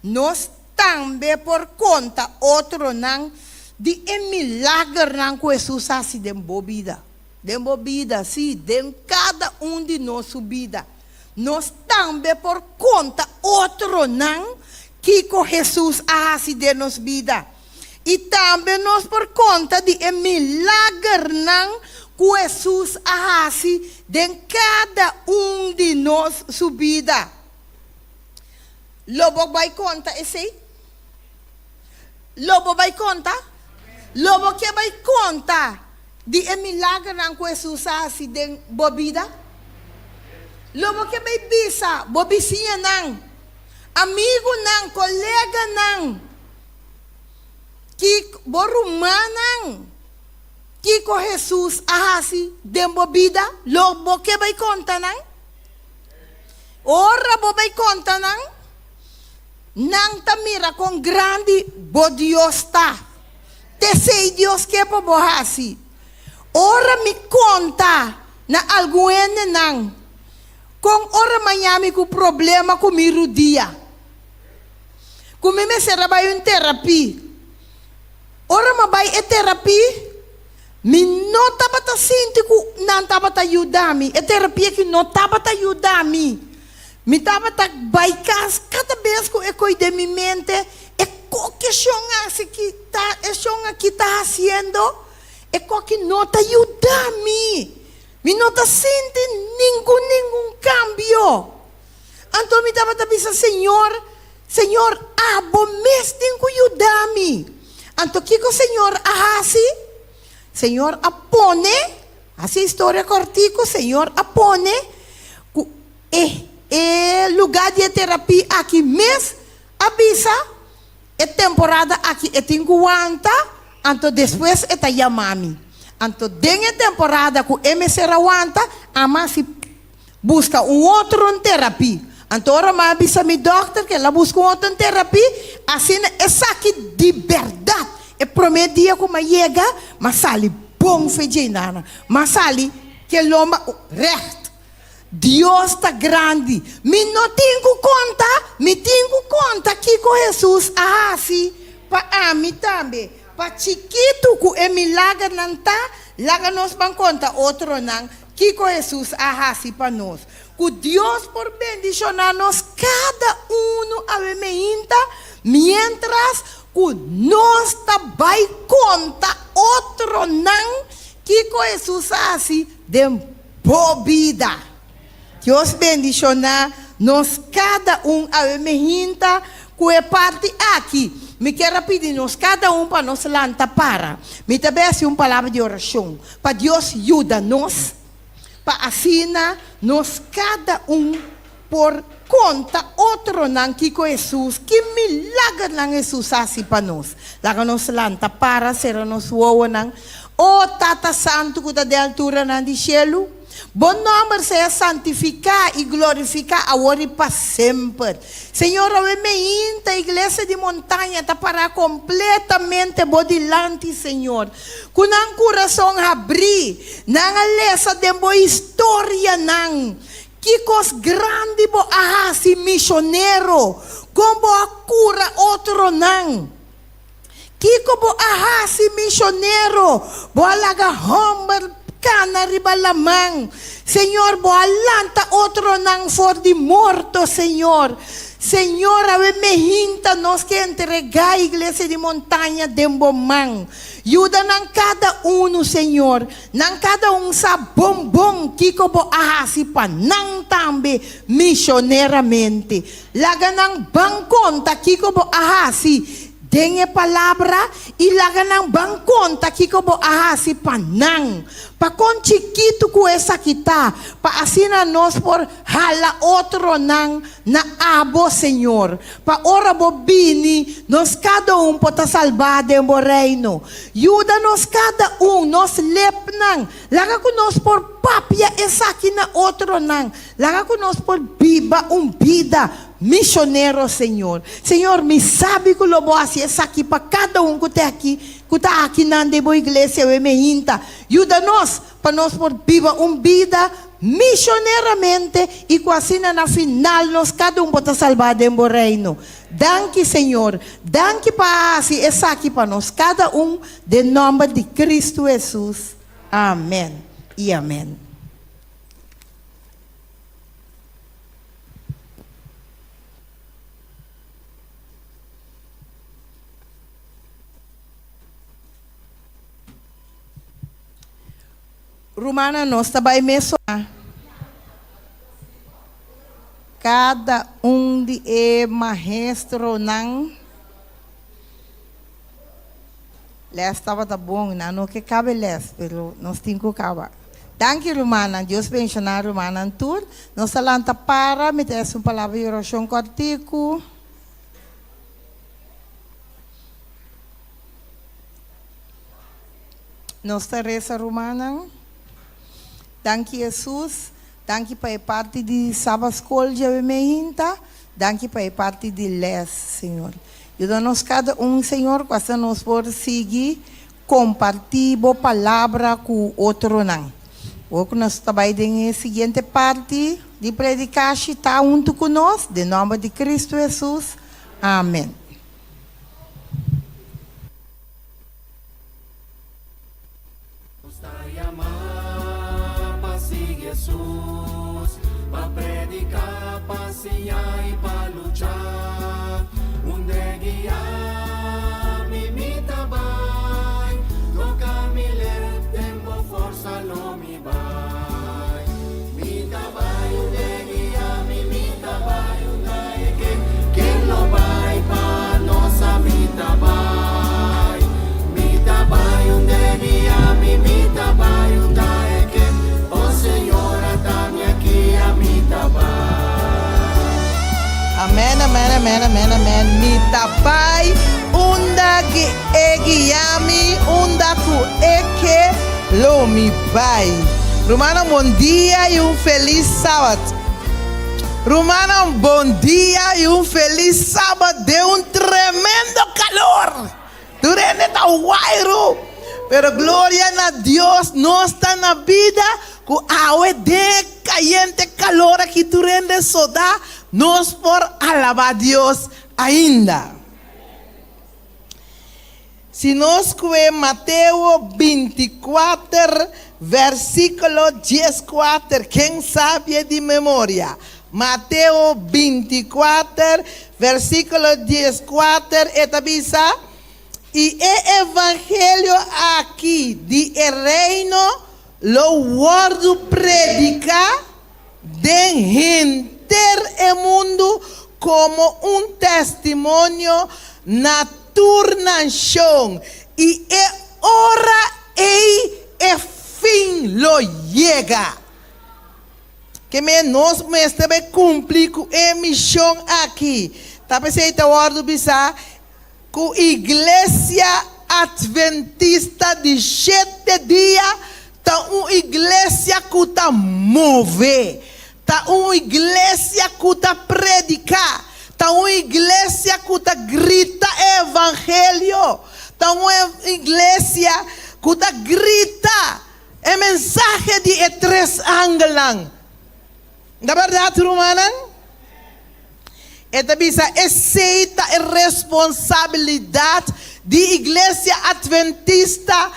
nos tambe por konta otronan di e milagernan ku Hesus hasi den bo bida. Den bo bida, sí, den kada un di nos su bida. Nos tambe por konta otronan kiko Hesus a hasi den nos bida. I tambe nos por konta di e milagernan ku Hesus a hasi den kada un di nos su bida. Lo bo bai konta esei? Lo bo bai konta? Lo bo ke bai konta di e milagernan ku Hesus a hasi den bo bida? Lo bo ke bai bisa bo bisiñanan, amigunan, koleganan, kiko, bo rumannan, kiko Hesus a hasi den bo bida? Lo bo ke bai konta nan? Ora bo bai konta nan, nan ta mira kon grandi bo Dios ta. T'esei Dios ke pa bo hasi. Ora mi konta na algun hendenan kon ora maña mi ku problema ku mi rudia. Ku mi mester a bai un terapia. Ora mi a bai e terapia, mi no tabata sinti ku nan tabata yuda mi. E terapia aki no tabata yuda mi. Mi tabata bai kas kada bes ku e koi den mi mente, e koke shon hasi ki ta e shon aki ta hasiendo, e koki no ta yuda mi. Mi no ta sinti ningun ningun kambio. Anto mi tabata bisa, Señor, Señor, abo mes tin ku yuda mi. Anto kiko Señor a hasi? Señor a pone, hasi historia kòrtiku, Señor a pone ku e e lugá di e terapia aki mes a bisa e temporada aki e tin ku wanta, anto despues e ta yama mi. Anto den e temporada ku e mester a wanta, ami a hasi Buska un otro terapi. Anto ora mi a bisa mi dòkter ku el a buska un otro terapi, asina esaki di bèrdat. E promé dia ku mi a yega, mi a sali bon fe dje nana. Mi a sali ke lomba règt. Dios ta grandi. Mi no tin ku konta, mi tin ku konta kiko Hesus a hasi pa ami tambe. Pa chikitu ku e milagernan ta, laga nos ban konta otronan Kiko Hesus a hasi pa nos? Ku Dios por bendishoná nos kada unu awe meinta miéntras ku nos ta bai konta otronan kiko Hesus a hasi den bo bida. Dios bendishoná nos kada un awe meinta ku e parti aki. Mi kier a pidi nos kada un pa nos lanta para. Mi ta bai hasi un palabra di orashon. Pa Dios yuda nos pa asina nos kada un por konta otronan kiko Hesus, ki milagernan Hesus hasi pa nos. Laga nos lanta para, sera nos wowonan. O Tata Santu ku ta den alturanan di shelu, Bo nòmber sea santifiká i glorifiká awor i pa semper. Señor, awe meinta Iglesia di Montaña ta pará kompletamente Bo dilanti, Señor. Ku nan kurason habrí, nan a lesa den Bo historianan ki kos grandi Bo a hasi mishonero, kon Bo a kura otronan. Kiko bo a hasi, mishonero? Bo a laga hòmber kana riba laman. Señor, bo a lanta otronan for di morto, Señor. Señor, awe mehinta nos ke entregá Iglesia di Montaña den bo man. Yuda nan kada unu, Señor. Nan kada un sa bon bon kiko bo a hasi pa nan tambe mishoneramente. Laga nan ban konta kiko bo a hasi den e palabra i laga nan ban konta kiko bo a hasi pa nan. Pa kon chikitu ku esaki ta, pa asina nos por hala otronan na abo, Señor. Pa ora bo bini, nos kada un por ta salbá den bo Reino. Yuda nos kada un, nos lepnan, laga ku nos por papia esaki na otronan. Laga ku nos por biba un bida mishonero, Señor. Señor, mi sabi ku lo Bo hasi esaki pa kada un ku ta aki, ku ta akinan den Bo iglesia awe meinta. Yuda nos pa nos por biba un bida mishoneramente i ku asina na final nos kada un por ta salbá den Bo Reino. Danki, Señor. Danki pa a hasi esaki pa nos kada un, den nòmber di Kristu Hesus. Amèn i amèn. Rumannan nos ta bai mesora kada un di e maestronan. Les tabata bon, nan no ke kabe les, pero nos tin ku kaba. Danki rumannan, Dios benshoná rumannan tur. Nos ta lanta para, mi ta hasi un palabra di orashon kòrtiku. Nos ta resa rumannan. Danki Hesus, danki pa e parti di Sabat Skol djawe mehinta, danki pa e parti di les, Señor. Yuda nos kada un, Señor, ku asina nos por sigui kompartí Bo Palabra ku otronan. Ora ku nos ta bai den e siguiente parti di predikashi, ta huntu ku nos, den nòmber di Kristu Hesus. Amen. Hesus Pa prediká, pa siña i pa lucha Unda guia mi, mi ta bai Toka mi lep, den bo forsa lo mi bai Mi ta bai unda guia mi, mi ta bai unda e ke Ken lo bai pa nos a mi ta bai Mi ta bai unda guia mi, mi ta bai unda e ke O Señor, ata mi aki, ami ta bai. Amen, amen, amen, amen, amen. Mi ta bai unda e guia mi, unda ku e ke lo mi bai. Rumannan bon dia i un felis sabat. Rumannan bon dia i un felis sabat den un tremendo kalor. Tur hende ta wairu. Pero gloria na Dios nos ta na bida ku awe den e kayente kalor aki tur hende soda nos por alaba Dios ainda. Si nos kue Mateo 24 versikulo 14 ken sabie di memoria? Mateo 24, versíkulo 14, e ta bisa, I e evangelio aki di e reino lo wòrdu prediká den henter e mundu komo un testimonio na tur nashon, i e ora ei e fin lo yega. Ke men nos mester bai kumpli ku e mishon aki. Ta p'esei ta wòrdu bisá ku Iglesia Atventista di Shete Dia ta un iglesia ku ta move, ta un iglesia ku ta prediká, ta un iglesia ku ta grita e evangelio, ta un iglesia ku ta grita E mensahe di e tres angelnan. Ta bèrdat, rumannan? E ta bisa esei ta e responsabilidat di Iglesia Atventista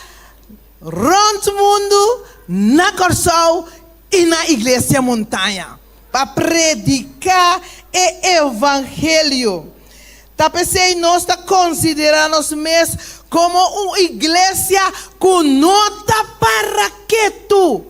rònt mundu, na Kòrsou i na Iglesia Montaña, pa prediká e evangelio. Ta p'esei nos ta konsiderá nos mes komo un iglesia ku no ta para ketu,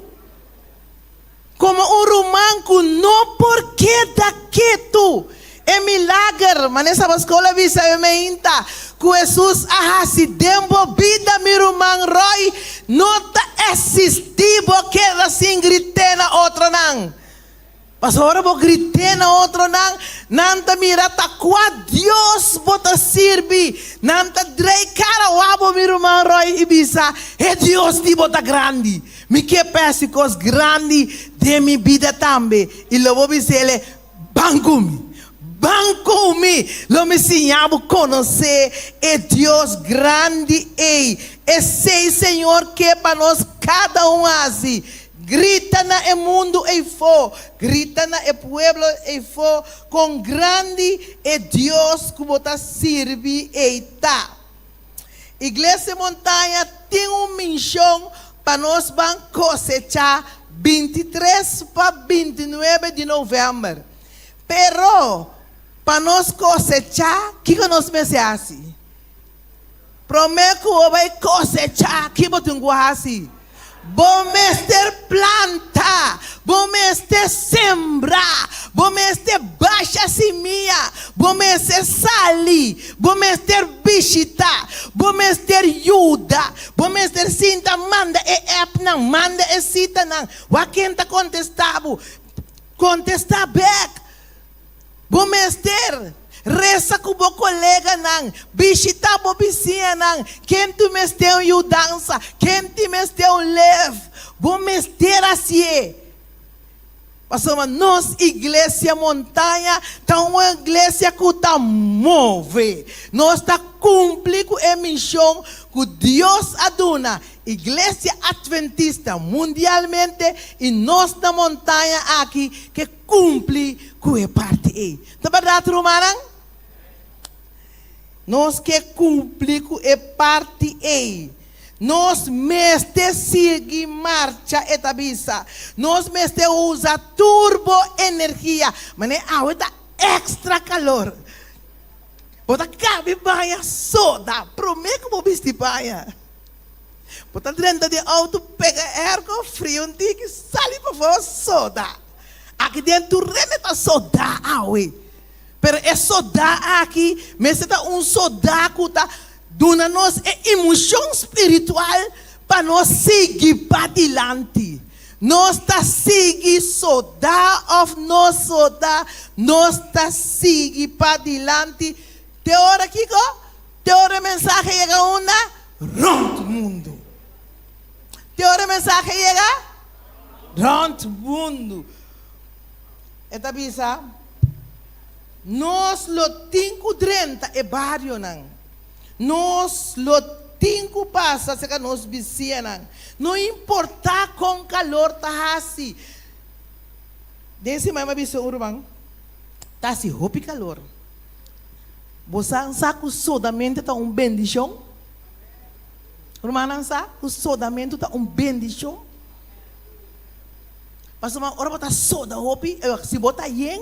komo un ruman ku no por keda ketu. E milager, manera Sabaskol a bisa e meinta, ku Hesus a hasi den bo bida, mi ruman Roy, no ta eksistí bo keda sin grit'é na otronan. Pasobra ora bo grit'é na otronan, nan ta mira ta kua Dios bo ta sirbi. Nan ta drei kara wak bo, mi ruman Roy, i bisa, E Dios di bo ta grandi! Mi ke pa hasi kos grandi den mi bida tambe. I lo bo bis'el, Ban ku mi! Ban ku mi! Lo mi siña bo konosé e Dios grandi ei. Esei Señor ke pa nos kada un hasi. Grita na e mundu eifó, grita na e pueblo eifó kon grandi e Dios ku bo ta sirbi ei ta. Iglesia Montaña tin un minshon pa nos ban kosechá 23 pa 29 di novèmber. Pero pa nos kosechá kiko nos mester hasi? Promé ku bo bai kosechá, ki bo tin ku hasi? Bo mester planta, bo mester sembra, bo mester basha simia, bo mester sali, bo mester bishitá, bo mester yuda, bo mester sinta manda e appnan, manda e sitanan. Wak ken ta kontestá bo? Kontestá bèk. Bo mester resa ku bo koleganan, bishitá bo bisiñanan, ken tin mester un yudansa, ken tin mester un lef. Bo mester hasié. Pasobra nos Iglesia Montaña ta un iglesia ku ta move. Nos ta kumpli ku e mishon ku Dios a duna Iglesia Atventista mundialmente i nos na Montaña aki ke Kumpli ku e parti ei. Ta bèrdat, rumannan? Nos ke kumpli ku e parti ei. Nos mester sigui marcha, e ta bisa. Nos mester usa tur bo energia. Manera awe ta extra calor. Bo ta cabi baña soda prome cu bo bisti paña. Bo ta drenta den auto pega airco fria un tiki sali pafó soda. Aki den tur rende ta soda awe. Pero e sodá aki mester ta un sodá ku ta duna nos e imushon spiritual pa nos sigui padilanti. Nos ta sigui sodá òf no sodá, nos ta sigui padilanti te ora kiko? Te ora e mensahe yega unda? Rònt mundu. Te ora e mensahe yega? Rònt mundu. E ta bisa, Nos lo tin ku drenta e barionan. Nos lo tin ku pasa serka nos bisianan. No importá kon kalor ta hasi. Den siman mi a bisa un ruman, Ta hasi hopi kalor. Bo sa sa ku sodamentu ta un bendishon? Rumannan sa ku sodamentu ta un bendishon? Pasobra ora bo ta soda hopi, si bo ta yen,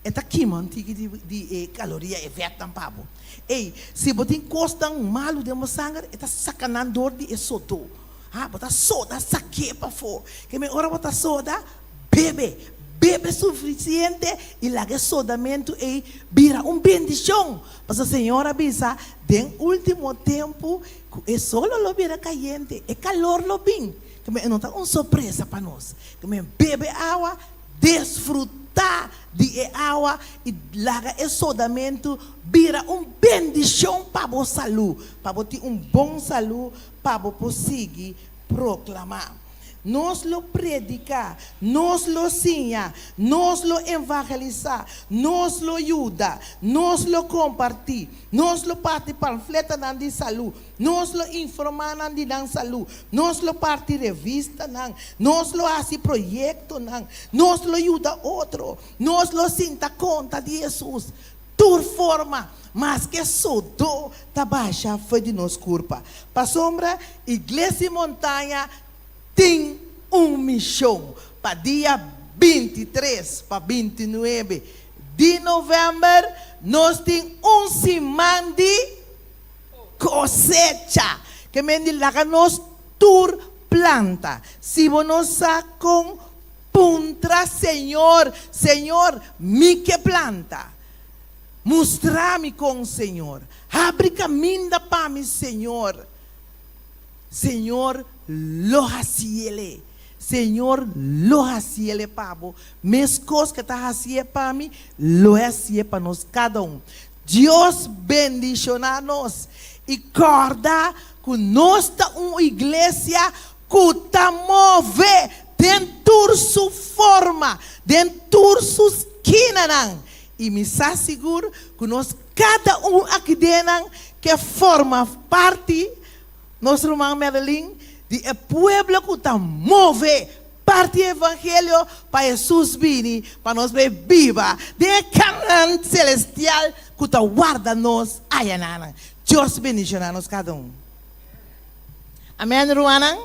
e ta kima un tiki di e kaloria, e vètnan pa bo. Ey, si bo tin kosnan malu den bo sanger, e ta saka nan dor di e sodó. Ha, bo ta soda sak'é pafó. Ke men ora bo ta soda, bebe, bebe sufisiente i laga e sodamentu ey bira un bendishon. Pasobra Señor a bisa, den último tempu, ku e solo lo bira kayente, e kalor lo bin. Ke men no ta un sorpresa pa nos. Ke men bebe awa, desfrutá di e awa i laga e sodamentu bira un bendishon pa bo salú, pa bo tin un bon salú pa bo por sigui proklamá. Nos lo prediká, nos lo siña, nos lo evangelisá, nos lo yuda, nos lo kompartí, nos lo parti pamfletanan di salú, Nos lo informá nan di nan salú. Nos lo parti revistanan. Nos lo hasi proyektonan. Nos lo yuda otro. Nos lo sinta konta di Hesus. Tur forma, maske sodó ta basha for di nos kurpa. Pasobra Iglesia Montaña tin un mishon pa dia 23 pa 29 di novèmber nos tin un siman di. Kosecha! Ke men di laga nos tur planta. Si bo no sa kon, puntra Señor, Señor, mi ke planta. Mustra mi kon, Señor. Habri kaminda pa mi, Señor. Señor lo hasiele. Señor lo hasiele pa bo. Meskos ke ta hasié pa mi, lo e hasié pa nos kada un. Dios bendiciona nos y corda cu nos ta un iglesia cu ta move den tur su forma, den tur su skinanan. Y mi sa sigur cu nos cada un aki dennan ke forma parti, nos ruman Madeline, di e pueblo cu ta move Parti e evangelio pa Hesus bini pa nos bay biba den e Canaan celestial cu ta warda nos ayananan. Dios bendiciona nos cada un. Amen rumannan.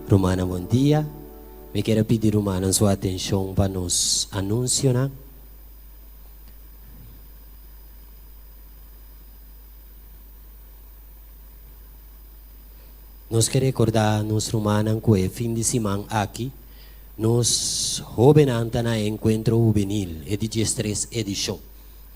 Rumannan bon dia. Mi kier a pidi rumannan su atenshon pa nos anunsionan. Nos ke rekordá nos rumannan ku e fin di siman aki nos hóbennan ta na e enkuentro hubenil, e di diestres edishon.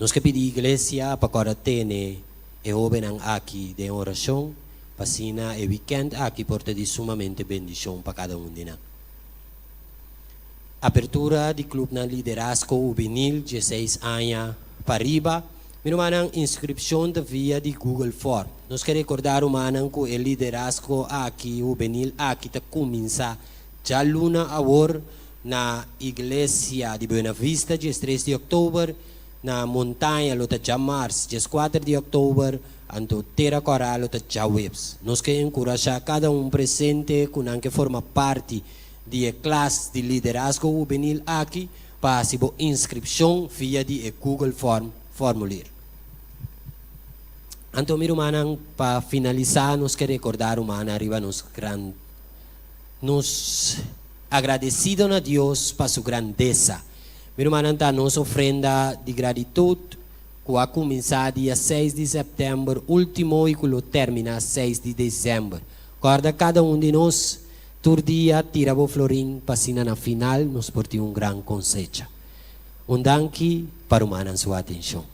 Nos ke pidi iglesia pa kòrda tene e hóbennan aki den orashon. Pa asina e wikènt aki por ta di sumamente bendishon pa kada un di nan. Apertura di Klupnan Liderazgo Hubenil dieseis aña pa riba. Mi rumannan, inskripshon ta via di Google Form. Nos ke rekordá rumannan ku e liderazgo aki hubenil aki ta kuminsá djaluna awor na Iglesia di Buena Vista diestres di òktober. Na Montaña lo ta djamars, 14 di òktober, anto Tera Kòrá lo ta djaweps. Nos ke enkurashá kada un presente ku nan ke forma parti di e klas di liderazgo hubenil aki pa hasi bo inskripshon via di e Google Form formulir. Anto mi rumannan, pa finalisá nos ke rekordá rumannan riba nos gran nos agradesido na Dios pa su grandesa. Mi rumannan ta nos ofrenda di gratitut ku a kuminsá dia seis di sèptèmber último i ku lo terminá seis di desèmber. Kòrda kada un di nos tur dia tira bo florin pa asina na final nos por tin un gran konsecha. Un danki pa rumannan su atenshon.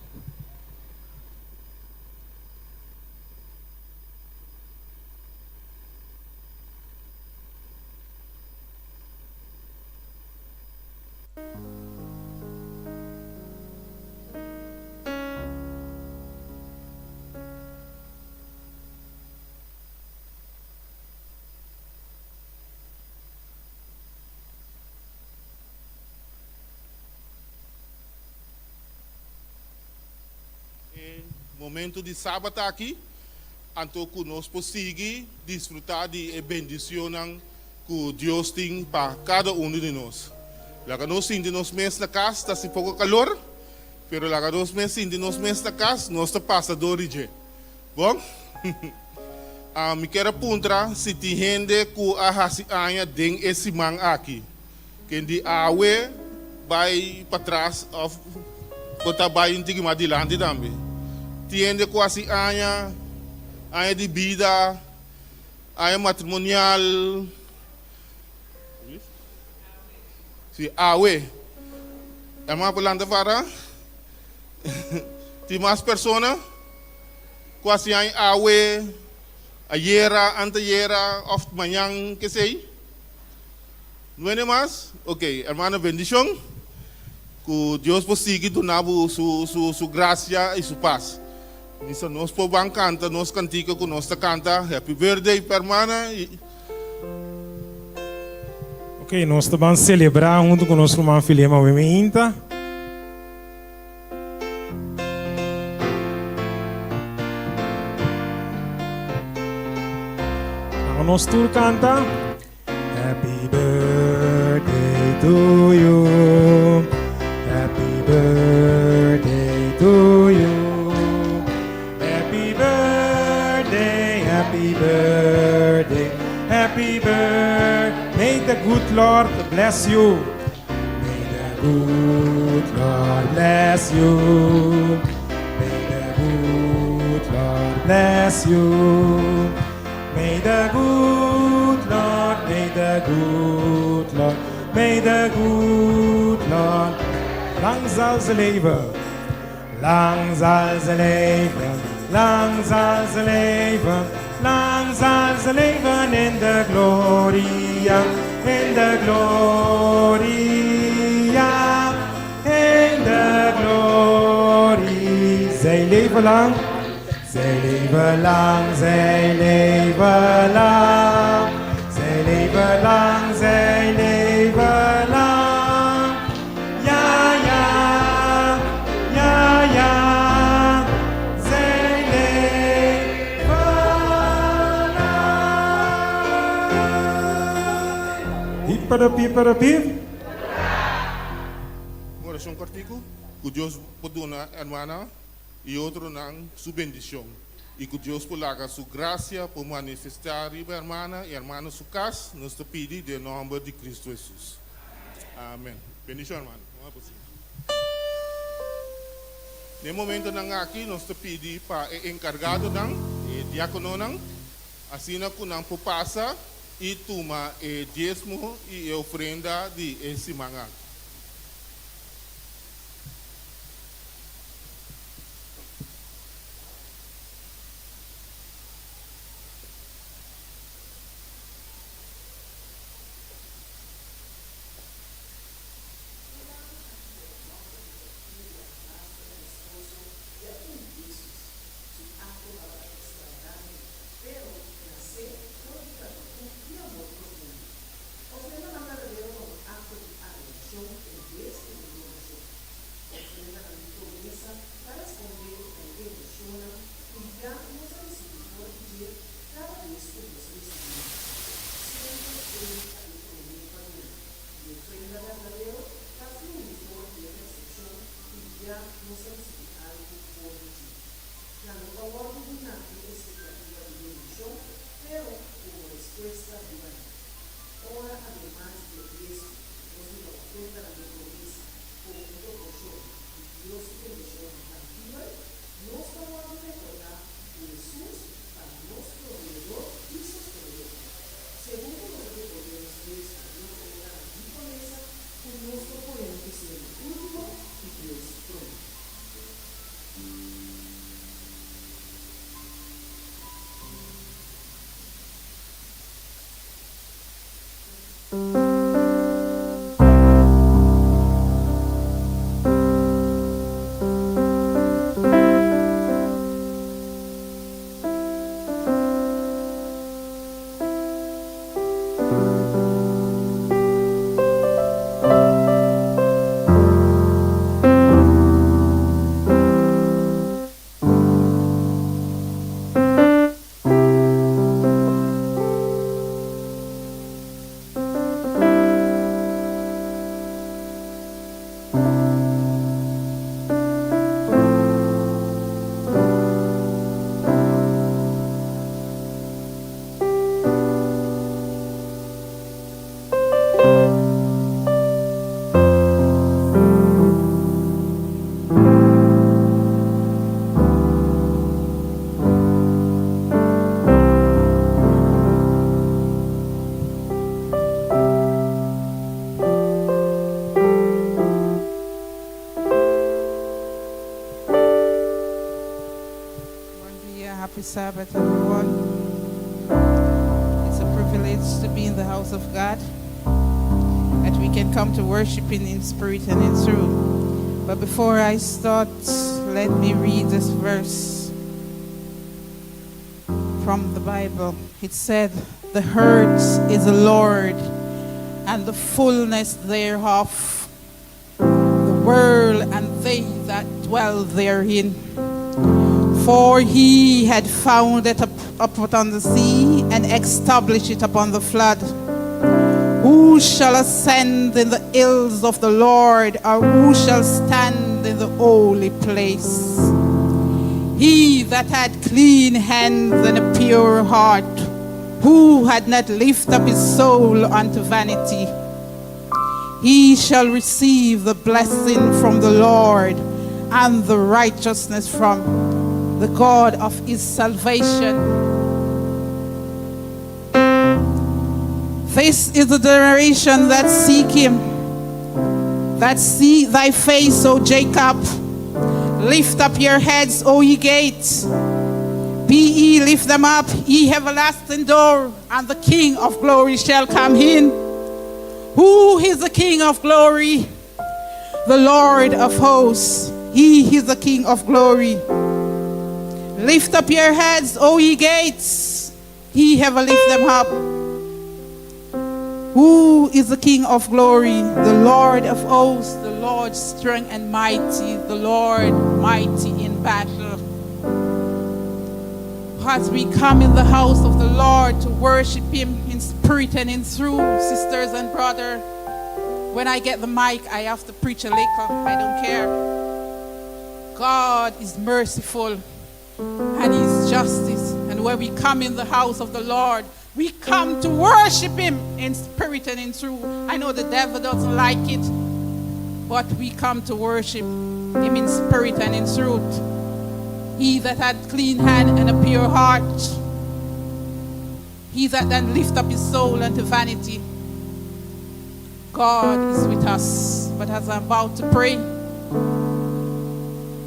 E momento di Sabat aki, anto ku nos por sigui disfrutá di e bendicionnan ku Dios tin pa kada unu di nos. Laga nos sinti nos mes na kas, ta hasi poko kalor, pero laga nos mes sinti nos mes na kas, nos ta pasa dor di dje. Bon? Mi kier a puntra si tin hende ku a hasi aña den e siman aki. Ken di awe bai patras òf bo ta bai un tiki mas dilanti tambe. Tin hende ku hasi aña, aña di bida. Aña matrimonial. Si awe. Hermano por lanta para. Tin mas persona ku hasi aña awe, ayera, antayera of mañan kesei? No hende mas? Ok, hermano bendishon. Ku Dios por sigui duna bo su su su gracia y su paz. Misa nos por ban canta nos cantica cu nos ta canta Happy Birthday pa hermana y. Ok, nos ta ban celebra hunto cu nos ruman Filema awe meinta. Laga nos tur canta. Happy birthday to you. Happy birthday to you. Happy birthday, happy birthday, happy birthday. May the good Lord bless you. May the good Lord bless you. May the good Lord bless you. May the good Lord, may the good Lord, may the good Lord. Lang zal ze leven, lang zal ze leven, lang zal ze leven, lang zal ze leven in de gloria, in de gloria, in de glorie. Zij leven lang. Zij leven lang, zij leven lang. Zij leven lang, zij leven lang. Ja, ja, ja, ja. Zij leven lang. Hipperepipperepip. Un orashon kòrtiku ku Dios por duna hermana. i otronan su bendishon, i ku Dios por laga su grasia por manifestá riba hermana i hermano su kas, nos ta pidi den nòmber di Kristu Hesus. Amen. Bendishon, hermano. Na e momentonan aki nos ta pidi pa e enkargadonan, e diakononan, asina ku nan por pasa i tuma e diesmo i e ofrenda di e siman aki. respuesta riba nan. Ora ademas di e diesmo nos mira ofertanan di promesa komo un proporshon di Dios su bendishonnan tangibel, nos ta wòrdu rekordá ku Hesus ta nos Proveedor i Sostenedor. Segun ku nos ta debolbé nos diesmo i ofrendanan di promesa, ku nos por pone nos deseonan último i Dios promé. Bon dia, happy Sabbath, everyone. It's a privilege to be in the house of God, that we can come to worship Him in spirit and in truth. But before I start, let me read this verse from the Bible. It said, The earth is the Lord and the fullness thereof, the world and they that dwell therein. For he had founded it up, upon the sea and established it upon the flood. Who shall ascend in the hills of the Lord, or who shall stand in the holy place? He that had clean hands and a pure heart, who had not lifted up his soul unto vanity, he shall receive the blessing from the Lord and the righteousness from the God of his salvation. This is the generation that seek him, that see thy face, O Jacob. Lift up your heads, O ye gates. Be ye, lift them up, ye everlasting door, and the King of glory shall come in. Who is the King of glory? The Lord of hosts. He is the King of glory. Lift up your heads, O ye gates. He have lift them up. Who is the King of glory? The Lord of hosts, the Lord strong and mighty, the Lord mighty in battle. As we come in the house of the Lord to worship Him in spirit and in truth, sisters and brother, when I get the mic, I have to preach a little. I don't care. God is merciful and His justice. And when we come in the house of the Lord, we come to worship Him in spirit and in truth. I know the devil doesn't like it, but we come to worship Him in spirit and in truth. He that had clean hand and a pure heart, he that then lift up his soul unto vanity. God is with us. But as I'm about to pray,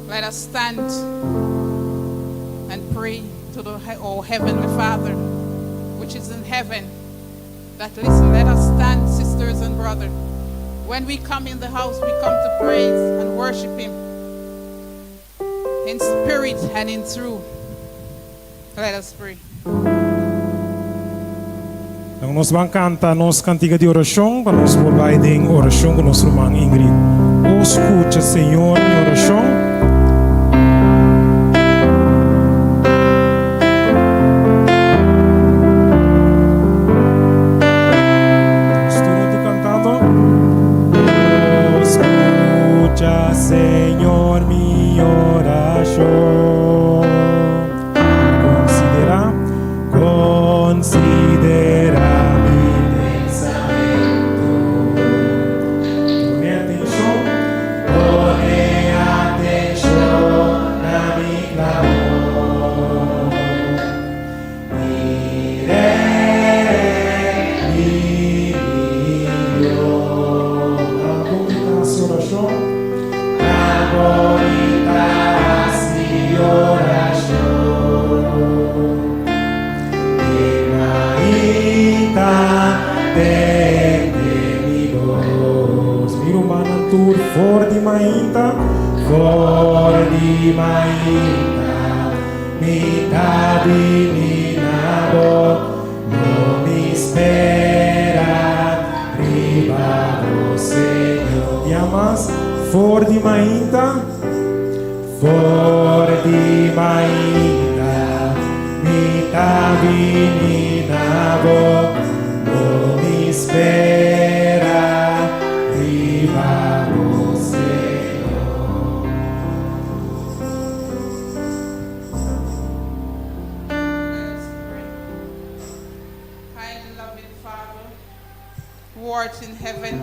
let us stand and pray to the our Heavenly Father, which is in heaven. That listen, let us stand, sisters and brothers. When we come in the house, we come to praise and worship Him in spirit and in truth. Let us pray. Anto nos ta bai kanta nos kantika di orashon, pa nos por bai den orashon ku nos ruman Ingrid. O skucha, Señor, mi orashon. Nos tur kantando. O skucha, Señor, mi orashon. Konsiderá, konsiderá. Tende mi bos. Mi rumannan tur for di mainta, for di mainta mi ta bini na bo, lo mi spera riba bo, Señor. Bia mas, for di mainta. For di mainta mi ta bini na bo, lo mi spera riba bo, Señor. Kind and loving Father, who art in heaven,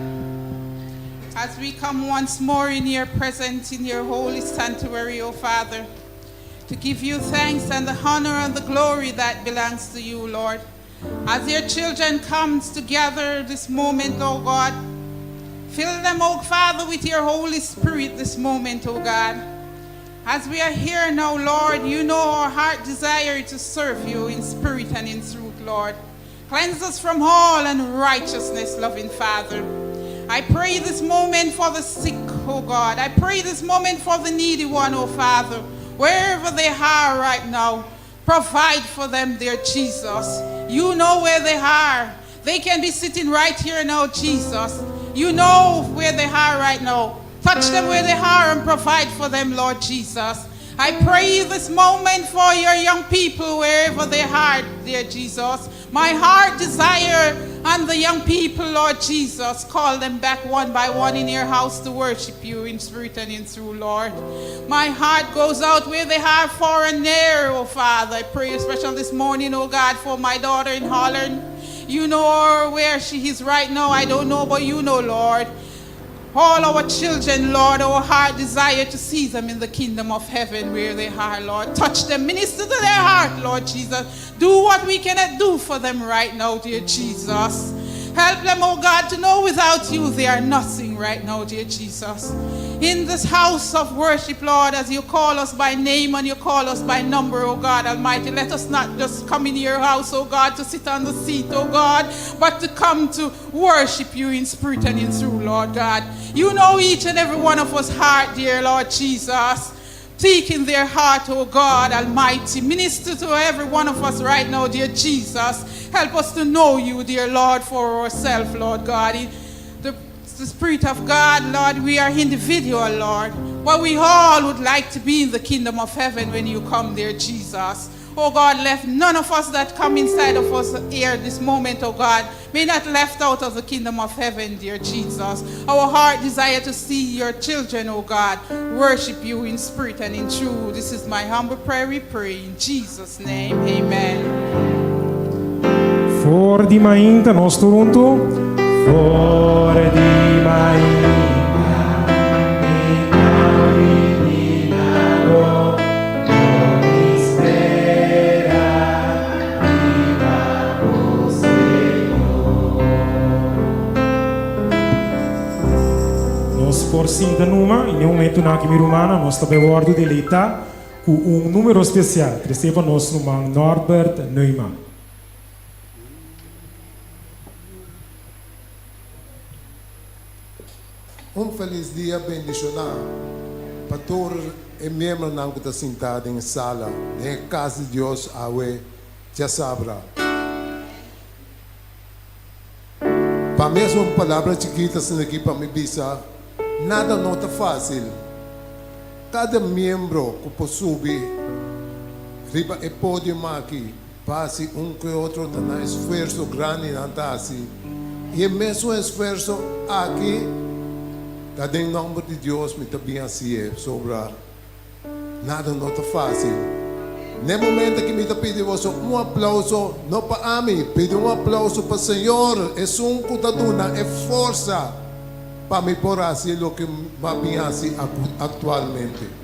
as we come once more in your presence, in your holy sanctuary, O Father, to give you thanks and the honor and the glory that belongs to you, Lord. As your children comes together this moment, O God, fill them, O Father, with your Holy Spirit this moment, O God. As we are here now, Lord, you know our heart desire to serve you in spirit and in truth, Lord. Cleanse us from all unrighteousness, loving Father. I pray this moment for the sick, oh God. I pray this moment for the needy one, oh Father. Wherever they are right now, provide for them, dear Jesus. You know where they are. They can be sitting right here now, Jesus. You know where they are right now. Touch them where they are and provide for them, Lord Jesus. I pray this moment for your young people wherever they are, dear Jesus. My heart desire and the young people, Lord Jesus, call them back one by one in your house to worship you in spirit and in truth, Lord. My heart goes out where they are far and near, oh Father. I pray especially this morning, oh God, for my daughter in Holland. You know where she is right now. I don't know, but you know, Lord. All our children, Lord, our heart desire to see them in the kingdom of heaven where they are, Lord. Touch them, minister to their heart, Lord Jesus. Do what we cannot do for them right now, dear Jesus. Help them, oh God, to know without you they are nothing right now, dear Jesus. In this house of worship, Lord, as you call us by name and you call us by number, oh God Almighty, let us not just come in your house, oh God, to sit on the seat, oh God, but to come to worship you in spirit and in truth, Lord God. You know each and every one of us heart, dear Lord Jesus. Seek in their heart, oh God Almighty. Minister to every one of us right now, dear Jesus. Help us to know you, dear Lord, for ourselves, Lord God. The, the Spirit of God, Lord, we are individual, Lord. But we all would like to be in the kingdom of heaven when you come, dear Jesus. Oh God, left none of us that come inside of us here this moment, oh God, may not left out of the kingdom of heaven, dear Jesus. Our heart desire to see your children, oh God, worship you in spirit and in truth. This is my humble prayer we pray in Jesus' name. Amen. For di mainta nos tur huntu. For di mainta mi ta bini na bo, lo mi spera riba bo, Señor. Nos por sinta numa i na e momentunan aki mi rumannan nos ta bai wòrdu deleitá ku un número spesial tresé pa nos ruman Norbert Neumann. Un felis dia bendishoná pa tur e miembronan ku ta sintá den e sala den e kas di Dios awe djasabra. Pa mi es un palabra chikito asina aki pa mi bisa, nada no ta fásil. Kada miembro ku por subi riba e podium aki pa hasi un ku e otro ta nan esfuerso grandi nan ta hasi i e mesun esfuerso aki ta den nòmber di Dios mi ta bin hasié sobra nada no ta fásil. N'e momento aki mi ta pidi boso un aplauso no pa ami, pidi un aplauso pa Señor esun ku ta duna e forsa pa mi por hasi loke mi a bin hasi aktualmente.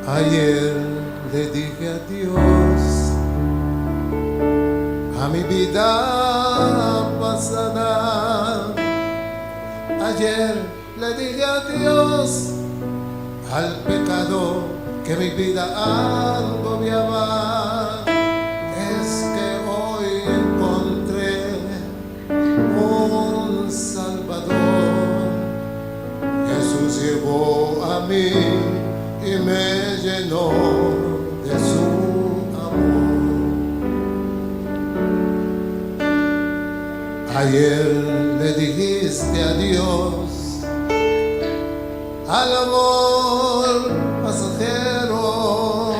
Ayer le dije adiós a mi vida pasada. Ayer le dije adiós al pecado que mi vida agobiaba. Es que hoy encontré un Salvador. Jesús llegó a mí y me llenó de su amor. Ayer le dijiste adiós al amor pasajero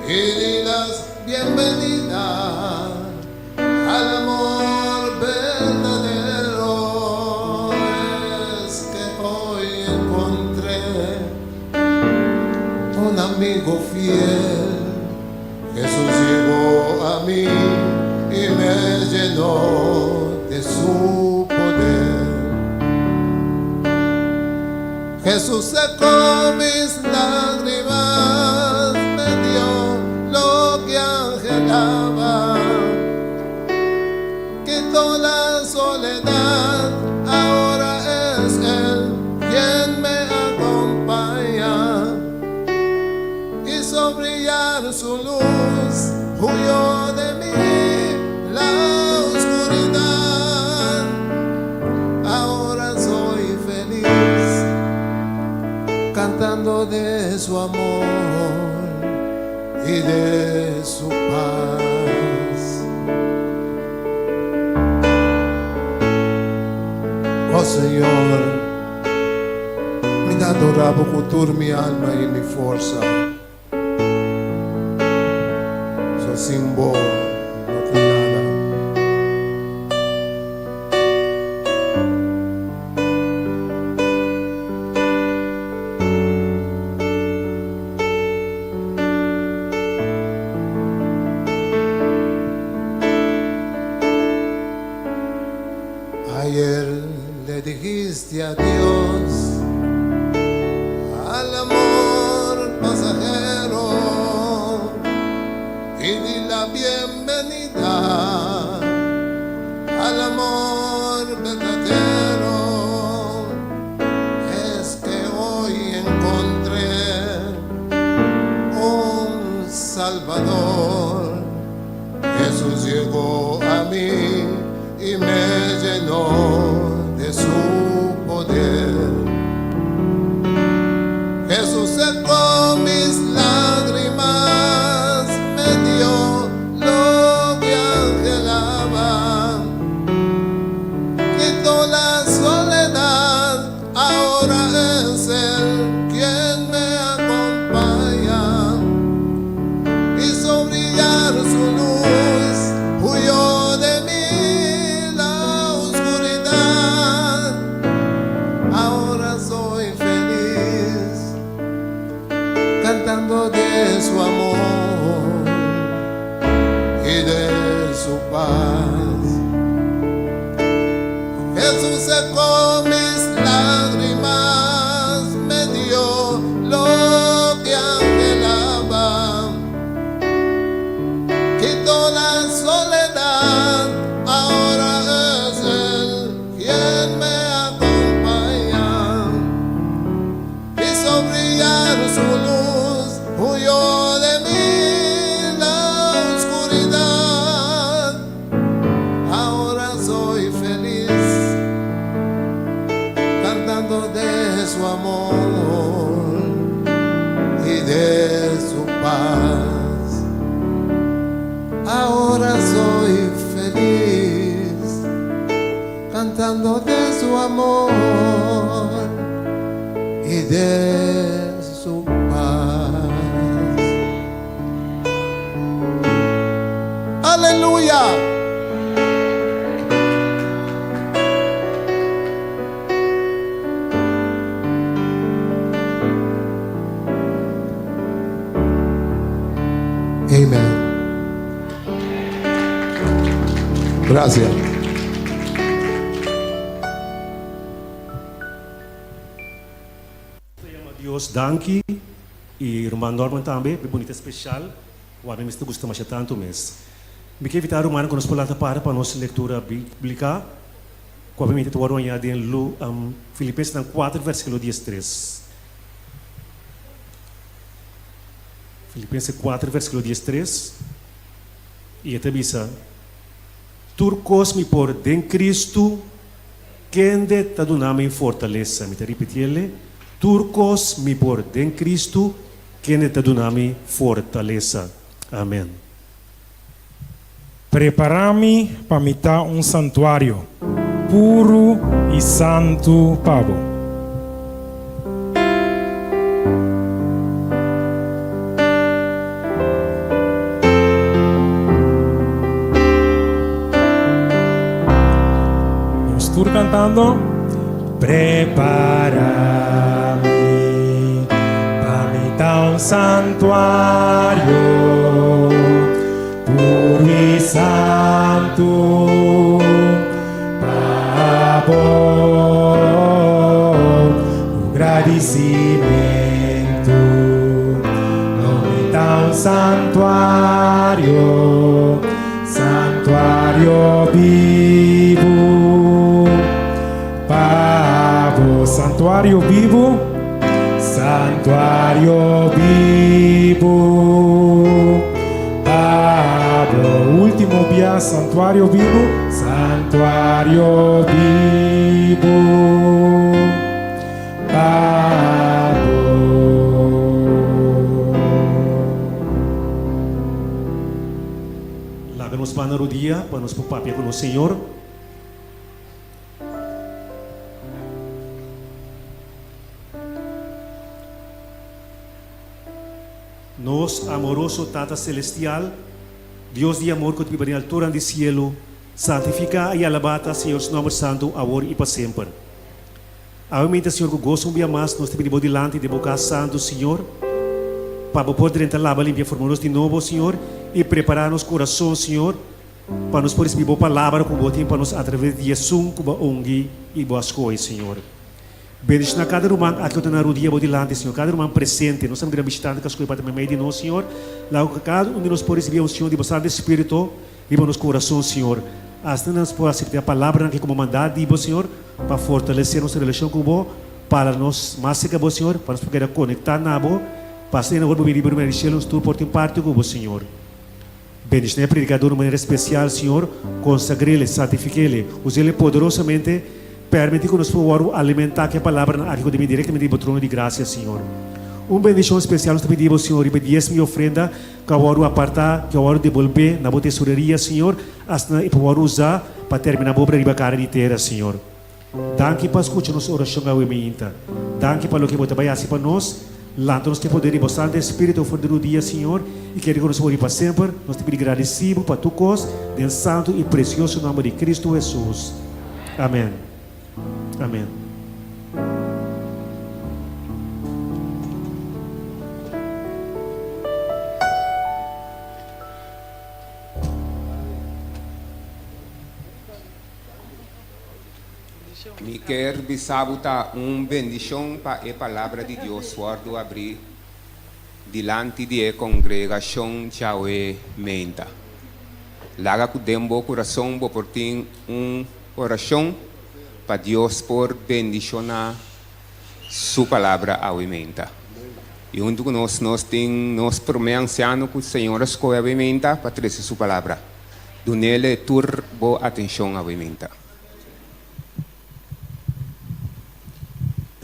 y di las bienvenida al amor verdadero. Es que hoy encontré un amigo fiel. Jesús llegó a mí y me llenó de su poder. Jesús secó mis lágrimas, me dio lo que anhelaba. Quitó la soledad, ahora es Él quien me acompaña. Hizo brillar su luz, huyó de mí la oscuridad. Ahora soy feliz cantando de su amor y de su paz. Oh Señor, mi ta adorá Bo ku tur mi alma i mi forsa. So sin Bo no tin nada. Ayer le dijiste adiós al amor pasajero y di la bienvenida al amor verdadero. Es que hoy encontré un Salvador. Jesús llegó a mí y me llenó de su poder. Jesús secó mis lágrimas, me dio lo que anhelaba. Quitó la soledad, ahora es Él quien me acompaña. Hizo brillar su luz, huyó de mí la oscuridad. Ahora soy feliz, cantando de su amor y de su paz. Jesús secó mis lágrimas, me dio lo que anhelaba. Quitó la soledad, ahora es Él quien me acompaña. Hizo brillar su luz, huyó de mí la oscuridad. Ahora soy feliz, cantando de su amor y de su paz. Ahora soy feliz, cantando de su amor y de su paz. Aleluya. Amen. Gracias. Yama Dios danki. I ruman Norman tambe, pa e bunita special ku ami mes ta gusta masha tantu mes. Mi ke invitá rumannan ku nos por lanta para pa nos lektura bíblika ku obviamente ta wòrdu hañá den Lu, Filipensenan kuater vèrsikulo diestres. Filipense kuater vèrsikulo diestres, i e ta bisa, Tur kos mi por den Kristu kende ta duna mi fortalesa. Mi ta ripitiele, Tur kos mi por den Kristu kende ta duna mi fortalesa. Amen. Prepará mi pa mi ta un santuario puru i santu pa bo. Nos tur cantando. Prepara mi pa mi ta un santuario puro y santo pa bo cu gradicimento lo mi ta un santuario Santuario bibu pa bo. Santuario bibu, santuario bibu pa bo. Ultimo bia, santuario bibu, santuario bibu pa bo. Laga nos banda rodia pa nos por papia ku nos Señor. Nos amoroso Tata Celestial, Dios di amor ku ta biba den alturan di cielo, santifiká i alabá ta Señor su nomber santu awor i pa semper. Awe mi ta, Señor, ku goso un bia mas nos ta bini bo dilanti den bo kas santu, Señor, pa bo por drenta laba, limpia, forma nos di nobo, Señor, i prepará nos kurason, Señor, pa nos por risibí bo palabra ku bo tin pa nos atraves di esun ku bo a ungi i bo a skohe, Señor. Bendishoná kada ruman aki ku ta na rudia bo dilanti, Señor, kada ruman presente, nos tambe gran bishitante ku a skohe pa ta meimei di nos, Señor. Laga ku kada un di nos por risibí e unshon di bo Santu Spiritu riba nos kurason, Señor. Asina nos por aseptá e palabranan ki komo mandá di bo, Señor, pa fortalesé nos relashon ku bo, para nos mas serka bo, Señor, pa nos por keda konektá na bo, pa asina ora bo bini riba rumia di shelu nos tur por tin parti ku bo, Señor. Bendishoná e predikador di un manera spesial, Señor, konsagr'é, santifik'é, us'é poderosamente, permití ku nos por wòrdu alimentá ku e palabranan aki ku ta bini direktamente di bo trono di grasia, Señor. Un bendishon spesial nos ta pidi bo, Señor, riba e diesmo i ofrenda ku a wòrdu apartá, ku a wòrdu debolbé na bo tesoreria, Señor, Asina e por wòrdu usá pa terminá bo obra riba kara di tera, Señor. Danki pa skucha nos orashon awe mainta. Danki pa loke bo ta bai hasi pa nos. Lanta nos ku e poder di bo Santu Espíritu for di rudia, Señor, i kere ku nos por pa semper. Nos ta pidi gradisí bo pa tur kos den santu i presioso nòmber di Kristu Hesus. Amèn. Amèn. Mi kier bisa bo ta un bendicion pa e Palabra di Dios wordo abri dilanti di e congregacion djawe meinta. Laga cu den bo curason bo por tin un oracion pa Dios por bendiciona Su Palabra awe meinta. I huntu ku nos, nos tin nos promé ansiano ku Señor a skohe awe meinta pa trese Su Palabra. Dunele tur bo atenshon awe meinta.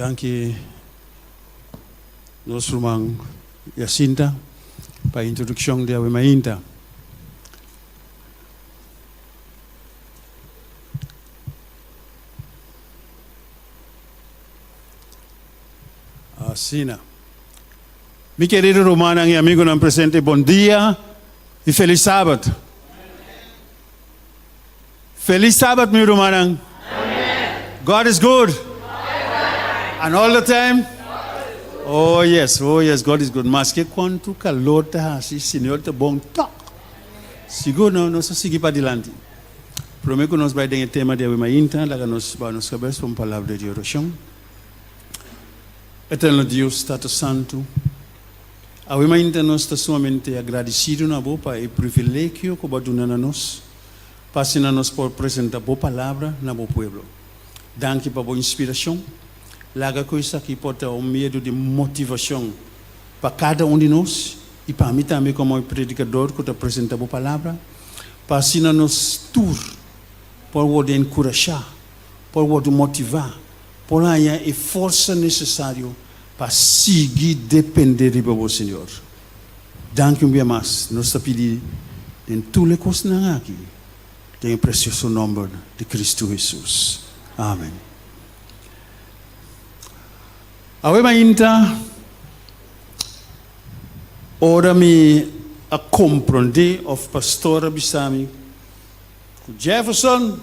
Danki nos ruman Jacinta pa e introdukshon di awe mainta. Asina. Mi kerido rumannan i amigunan presente, bon dia i felis sabat. Felis sabat mi rumannan. God is good. And all the time. Oh yes, oh yes, God is good. Maske kuantu kalor ta hasi, Señor ta bon tok. Sigur no, nos ta sigui padilanti. Prome ku nos bai den e tema di awe mainta, laga nos baha nos kabes pa un palabra di orashon. Eterno Dios, Tata Santu. Awe mainta nos ta sumamente agradecido na Bo pa e privilegio cu Bo a duna na nos pa asina nos por presenta Bo Palabra na Bo pueblo. Danki pa Bo inspiracion. Laga cu esaki por ta un medio di motivacion pa cada un di nos y pa mi tambe como e predicador cu ta presenta Bo Palabra, pa asina nos tur por wordo encurasha, por wordo motiva, por haña e forsa necesario pa sigui depende riba bo, Señor. Danki un bia mas. Nos ta pidi den tur e kosnan aki den e precioso nomber di Cristo Hesus. Amen. Awe mainta, ora mi a comprende of pastor a bisa mi cu Jefferson,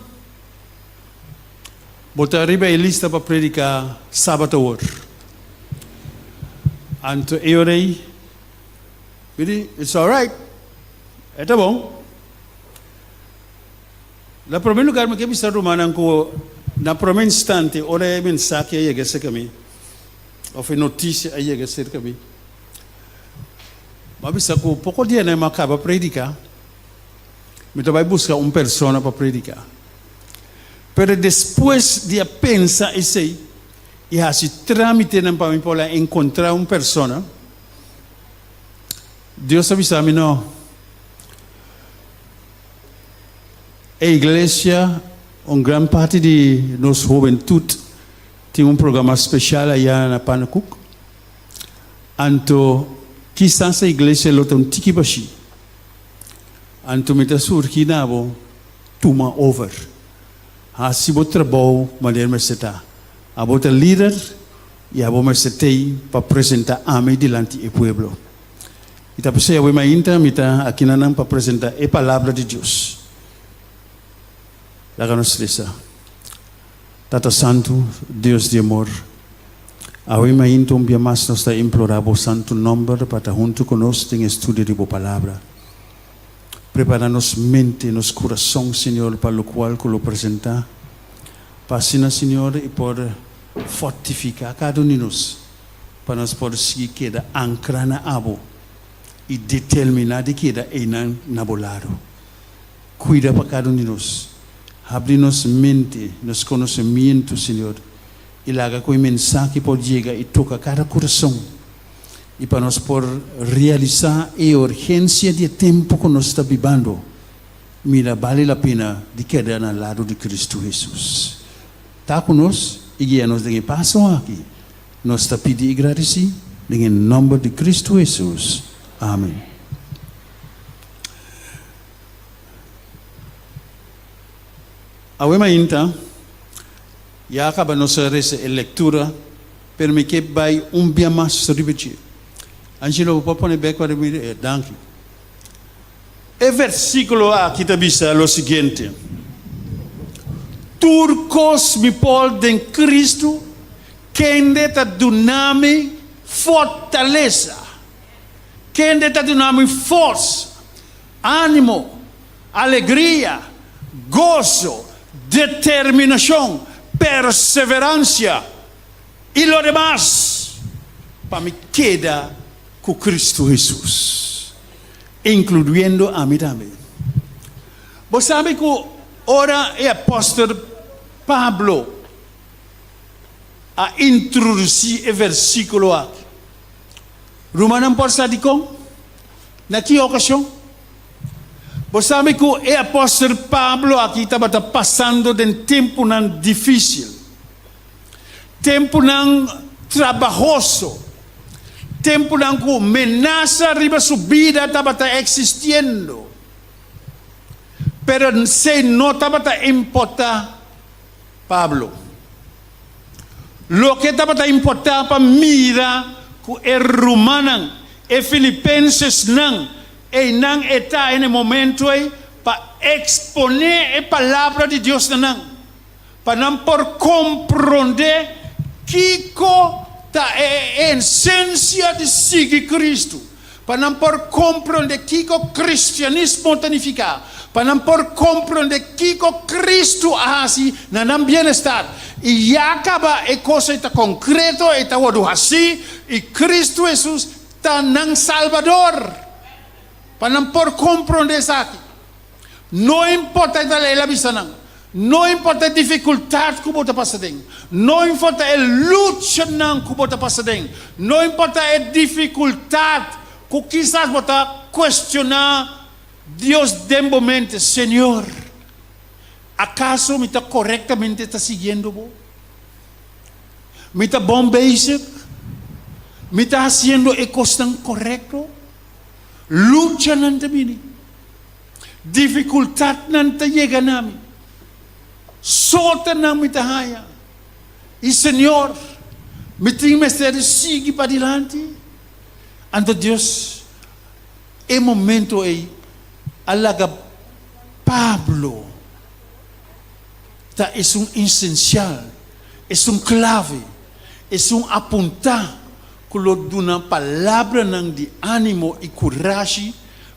Bo ta riba e lista pa predica sabat awor. Anto e ora ei, mi di, It's alright. E ta bon. Na prome lugar mi ke bisa rumannan ku na prome instante ora e mensahe a yega serka mi, of e notisia a yega serka mi, mi a bisa ku poko dianan mi a kaba predica, mi ta bai buska un persona pa predica. Pero despues di a pensa esei i hasi trámitenan pa mi por a enkontrá un persona, Dios a bisa mi, No. E iglesia, un gran parti di nos hobentut tin un programa spesial ayá na Pannekoek. Anto kisas e iglesia lo ta un tiki bashí. Anto mi ta surgi na bo. Tuma over. Hasi bo trabou manera mester ta. Abo ta lider i abo mester tei pa presenta ami dilanti e pueblo. I ta p'esei awe mainta mi ta akinanan pa presenta e Palabra di Dios. Laga nos resa. Tata Santu, Dios di amor, awe mainta un bia mas nos ta implora bo santu nomber pa ta huntu ku nos den e studio di bo Palabra. Prepara nos mente, nos kurason, Señor, pa lokual ku lo presentá. Pa asina, Señor, e por fortifiká kada un di nos, pa nos por sigui keda ankrá na Abo i determiná di keda einan na Bo lado. Kuida pa kada un di nos. Habri nos mente, nos konosemientu, Señor, i laga ku e mensahe por yega i toka kada kurason. I pa nos por realisá e urgensia di e tempu ku nos ta bibando, mira bale la pena di keda na lado di Kristu Hesus. Ta ku nos i guia nos den e paso aki, nos ta pidi i gradisí den e nòmber di Kristu Hesus. Amen. Awe mainta ya a kaba nos a resa e lektura. Pero mi ke bai un bia mas riba dje. Angelo, bo por pone bek pa mi? Eh, danki. E versíkulo aki ta bisa lo siguiente, Tur kos mi por den Kristu, kende ta duna mi fortalesa, kende ta duna mi forsa, ánimo, alegria, goso, determinashon, perseveransia i lo demas, pa mi keda ku Kristu Hesus, inkluyendo ami tambe. Bo sabi ku ora e apòstel Pablo a introdusí e versíkulo aki, rumannan por sa dikon? Na ki okashon? Bo sabi ku e apòstel Pablo aki tabata pasando den tempunan difísil, tempunan trabahoso, tempunan ku menasa riba su bida tabata eksistiendo. Pero esei no tabata importá Pablo. Loke tabata importá pa mira ku e rumannan, e filipensesnan, Einan e ta en e momento ei pa eksponé e Palabra di Dios na nan, pa nan por komprondé kiko ta e esensia di sigui Kristu, pa nan por komprondé kiko kristianismo ta nifiká, pa nan por komprondé kiko Kristu a hasi na nan bienestar. I ya kaba e kos ei ta konkreto, e ta wòrdu hasí, i Kristu Hesus. ta nan Salbador. Pa nan por komprondé esaki. No importa e ta lei, el a bisa nan, no importa e difikultat ku bo ta pasa den, no importa e luchanan ku bo ta pasa den, no importa e difikultat ku kisas bo ta kuestioná Dios den bo mente, Señor, akaso mi ta korektamente ta siguiendo bo? Mi ta bon bezig? Mi ta hasiendo e kosnan korekto? Luchanan ta bini. Difikultatnan ta yega na mi. Sotanan mi ta haña. I Señor, mi tin mester di sigui padilanti? Anto Dios e momento ei a laga Pablo ta esun esensial, esun klave, esun apuntá ku lo duna palabranan di ánimo i kurashi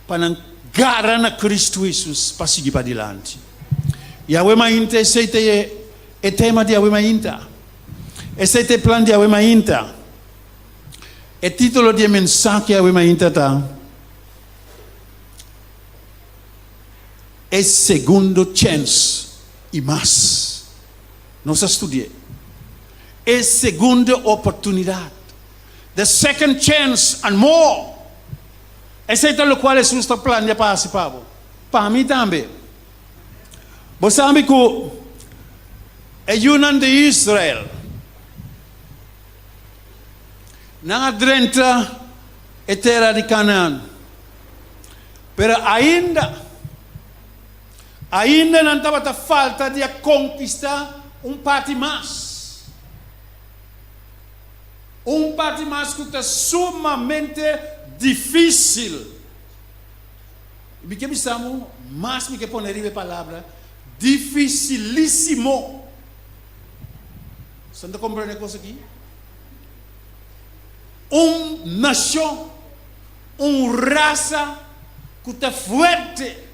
pa nan gara na Kristu Hesus pa sigui padilanti. I awe mainta esei ta e tema di awe mainta. Esei ta e plan di awe mainta. E título di e mensahe awe mainta ta E Segundo Chèns i Mas. Nos a studi'é. E segundo oportunidat. The second chance and more. Esei ta lokual Hesus ta planea pa hasi pa bo. Pa mi tambe. Bo sabi ku e yunan di Israel nan a drenta e tera di Kanaan, pero ainda, ainda nan tabata falta di a konkistá un parti mas. Un parti mas ku ta sumamente difísil. I mi ke bisa bo mas, mi ke pone riba e palabra difisilísimo. Bo ta komprende e kos aki? Un nashon, un rasa ku ta fuerte.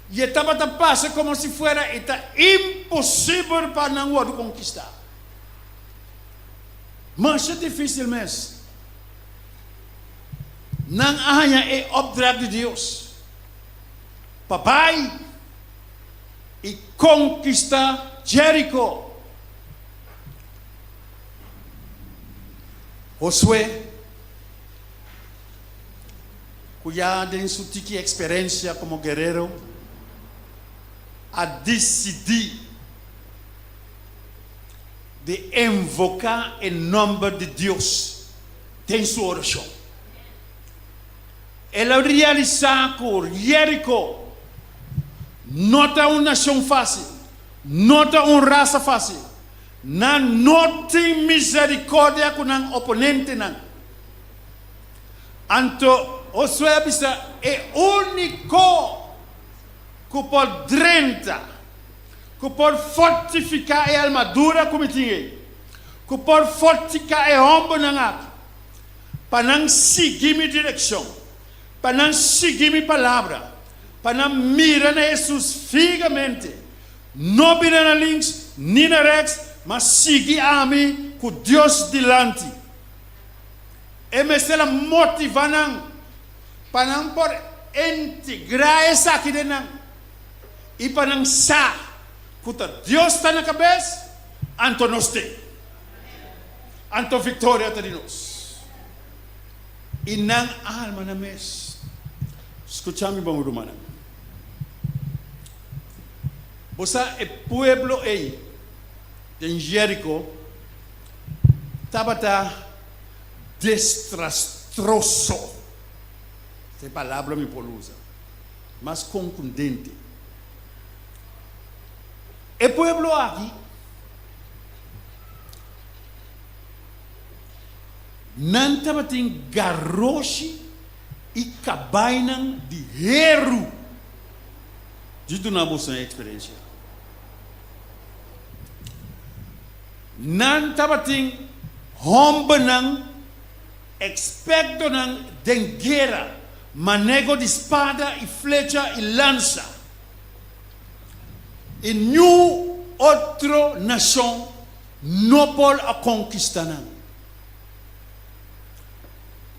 I e tabata pasa komo si fuera e ta imposibel pa nan wòrdu konkistá. Masha difísil mes. Nan a haña e opdracht di Dios pa bai i konkistá Jériko. Josué, ku ya den su tiki eksperensia komo guerero, a disidí di invoká e nòmber di Dios den su orashon. El a realisá ku Jeriko no ta un nashon fásil, no ta un rasa fásil. Nan no tin miserikòrdia ku nan oponentenan. Anto Josué a bisa, E úniko ku por drenta, ku por fortifiká e armadura ku mi tin ei, ku por fortiká e hòmbernan aki, pa nan sigui mi direkshon, pa nan sigui mi palabra, pa nan mira na Hesus figamente, no bira na links ni na rèks, ma sigui ami ku Dios dilanti. E mester a motivá nan pa nan por integrá esaki den nan i pa nan sa ku ta Dios ta na kabes, anto nos tin. Anto viktoria ta di nos. I nan alma nan mes. Skucha mi bon rumannan. Bo sa e pueblo ei den Jeriko tabata destrastroso. Esta e palabra mi por usa mas konkundente. E pueblo aki nan tabatin garoshi i kabainan di heru. Djis duna boso e eksperensia. Nan tabatin hòmbernan ekspertonan den guera, maneho di spada i flecha i lansa. I niun otro nashon no por a konkistá nan.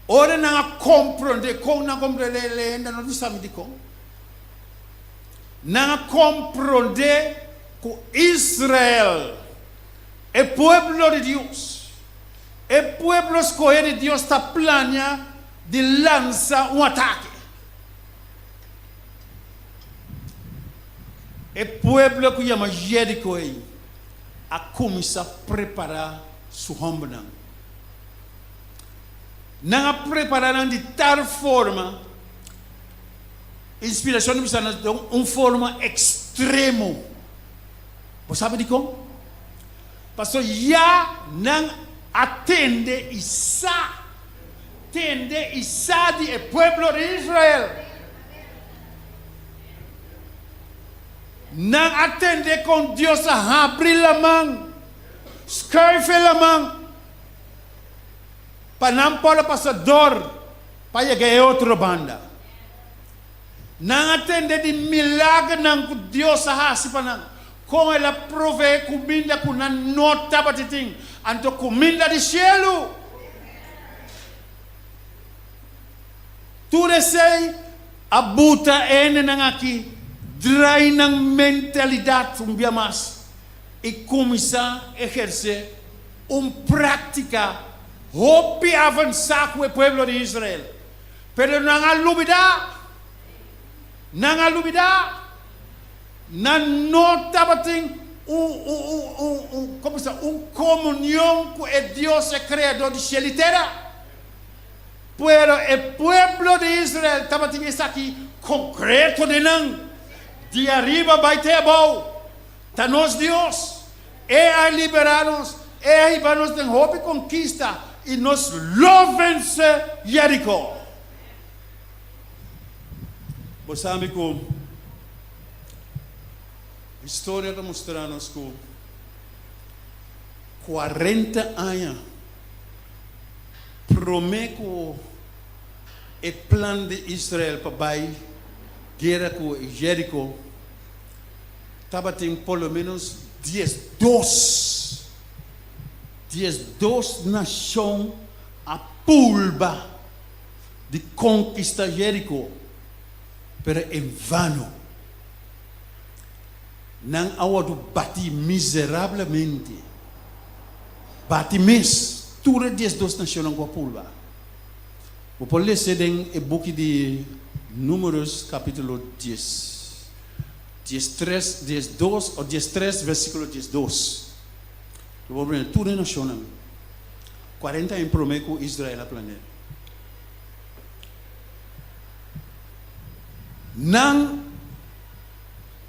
Ora nan a komprondé kon nan komprondé e leyenda no ta sabi dikon. Nan a komprondé ku Israel, e pueblo di Dios, e pueblo skohé di Dios ta plania di lansa un atake. E pueblo ku yama Jeriko ei a kuminsá prepará su hòmbernan. Nan a prepará nan di tal forma, inspirashon ta bisa nos den un forma ekstremo. Bo sabi dikon? Pasobra ya nan a tende i sa, tende i sa di e pueblo di Israel. Nan a tende kon Dios a habri laman, skuif e laman, pa nan por a pasa dor pa yega e otro banda. Nan a tende di milagernan ku Dios a hasi pa nan, kon el a proveé kuminda ku nan no tabatin, anto kuminda di shelu. Tur esei a buta e hendenan aki drai nan mentalidat un bia mas i kuminsá ehersé un práktika hopi avansá ku e pueblo di Israel. Pero nan a lubidá! Nan a lubidá! Nan no tabatin un, un, un, un, un, komo bisa, un komunion ku e Dios, e Kreador di shelu i tera. Pero e pueblo di Israel tabatin esaki konkreto den nan, Di ariba bai te abou, ta nos Dios. E a liberá nos, E a hiba nos den hopi konkista i nos lo vense Jeriko. Bo sabi ku historia ta mustra nos ku kuarenta aña Promé ku e plan di Israel pa bai guera ku Jeriko tabatin por lo ménos diesdos, 12 nashon a pulba di konkistá Jeriko, pero en vano. Nan a wòrdu batí miserablemente. Bati mes tur e 12 nashonnan ku a pulba. Bo por lesa den e buki di Números kapítulo dies, 13, 12 o 13 versíkulo 12. Bo por mira tur e nashonnan 40 aña promé ku Israel a planeá. Nan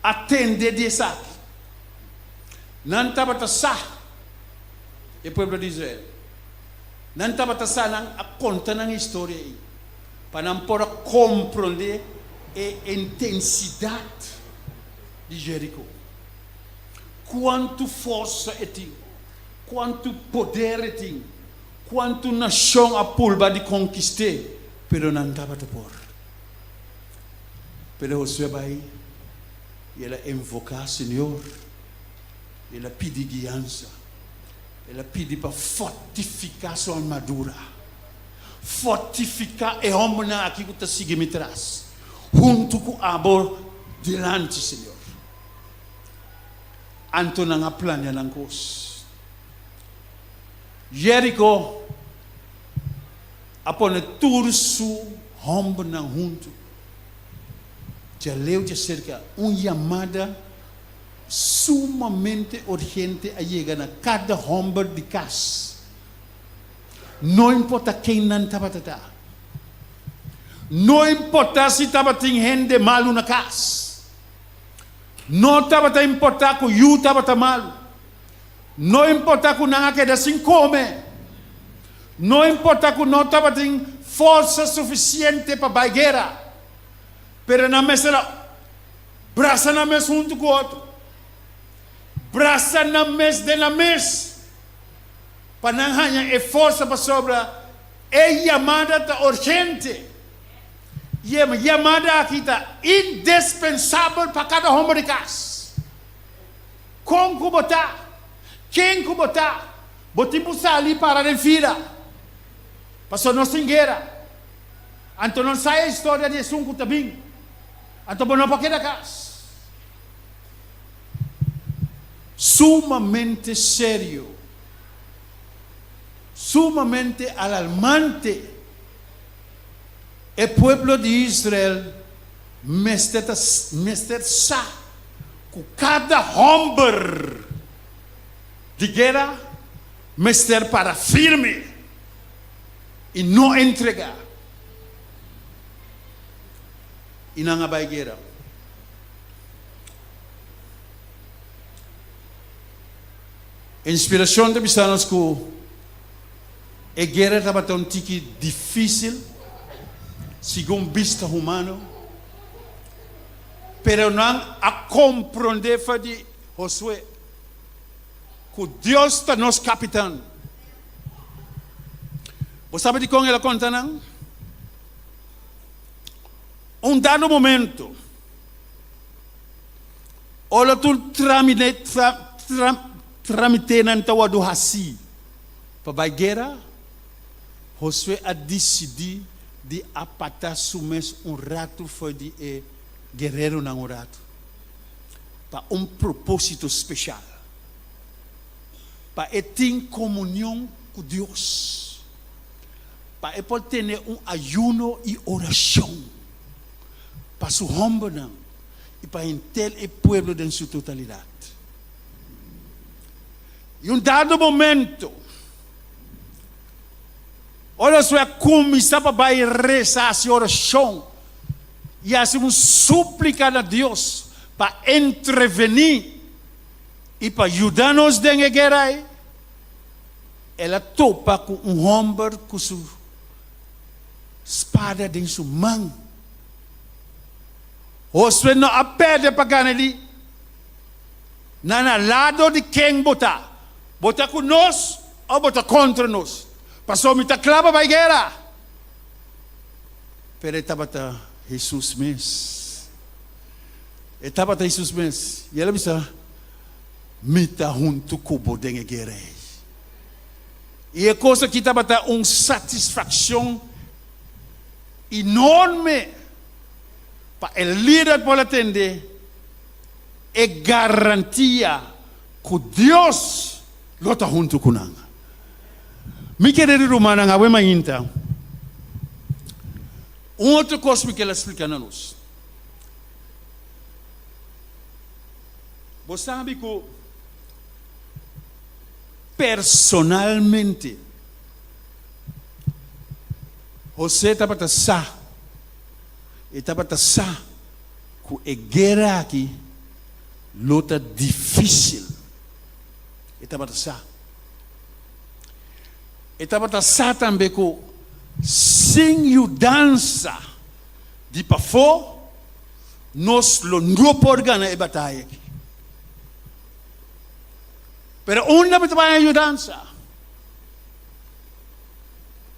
a tende di esaki. Nan tabata sa, e pueblo di Israel, nan tabata sa, nan a konta nan e historia ei pa nan por a komprondé e intensidat di Jeriko, kuantu forsa e tin, kuantu poder e tin, kuantu nashon a pulba di konkist'é, pero nan tabata por. Pero Josué bai i el a invoká Señor, i el a pidi guiansa, el a pidi pa fortifiká su armadura, fortifiká e hòmbernan aki ku ta sigui mi tras, huntu ku abo dilanti, Señor. Anto nan a plania nan kos. Jeriko a pone tur su hòmbernan huntu. Djaleu djaserka, un yamada sumamente urgente a yega na kada hòmber di kas, no importa ken nan tabata ta, no importa si tabatin hende malu na kas, no tabata importa ku yu tabata malu, no importa ku nan a keda sin kome, no importa ku no tabatin forsa sufisiente pa bai guera. Pero nan mester a brasa nan mes huntu ku otro, brasa nan mes den nan mes, pa nan haña e forsa pasobra e yamada ta urgente. I e yamada aki ta indispensabel pa kada homber di kas. Kon ku bo ta, ken ku bo ta, bo tin ku sali para den fila. Pasobra nos tin guera. Anto nos sa e historia di esun ku ta bin. Anto bo no por keda kas. Sumamente serio, sumamente alarmante, e pueblo di Israel mester ta mester sa ku kada hòmber di guera mester para firme i no entregá. I nan a bai guera. Inspirashon ta bisa nos ku e guera tabata un tiki difísil segun bista humano, pero nan a komprondé for di Josué ku Dios ta nos kapitan. Bo sabi dikon el a konta nan? Un dado momento, ora tur tramitenan ta wòrdu hasí pa bai guera, Josué a disidí di apartá su mes un ratu for di e guereronan un ratu, pa un propósito speshal, pa e tin komunion ku Dios, pa e por tene un ayuno i orashon pa su hòmbernan i pa henter e pueblo den su totalidat. I un dado momento, ora Josué a kuminsá pa bai resa, hasi orashon i hasi un súplika na Dios pa entrevení i pa yuda nos den e guera ei, el a topa ku un hòmber ku su spada den su man. Josué no a pèrdè pa gana di nan na lado di ken bo ta. Bo ta ku nos òf bo ta kontra nos? Pasobra mi ta kla pa bai guera. Pero e tabata Hesus mes. E tabata Hesus mes. I el a bisa, Mi ta huntu ku bo den e guera ei. I e kos aki tabata un satisfakshon enorme pa e lider por a tende e garantia ku Dios lo ta huntu ku nan. Mi kerido rumannan, awe mainta, un otro kos mi ker a splika na nos. Bo sabi ku personalmente José tabata sa, e tabata sa ku e guera aki lo ta difísil. E tabata sa. E tabata sa tambe ku sin yudansa di pafó nos lo no por gana e bataya aki. Pero unda mi ta bai haña yudansa?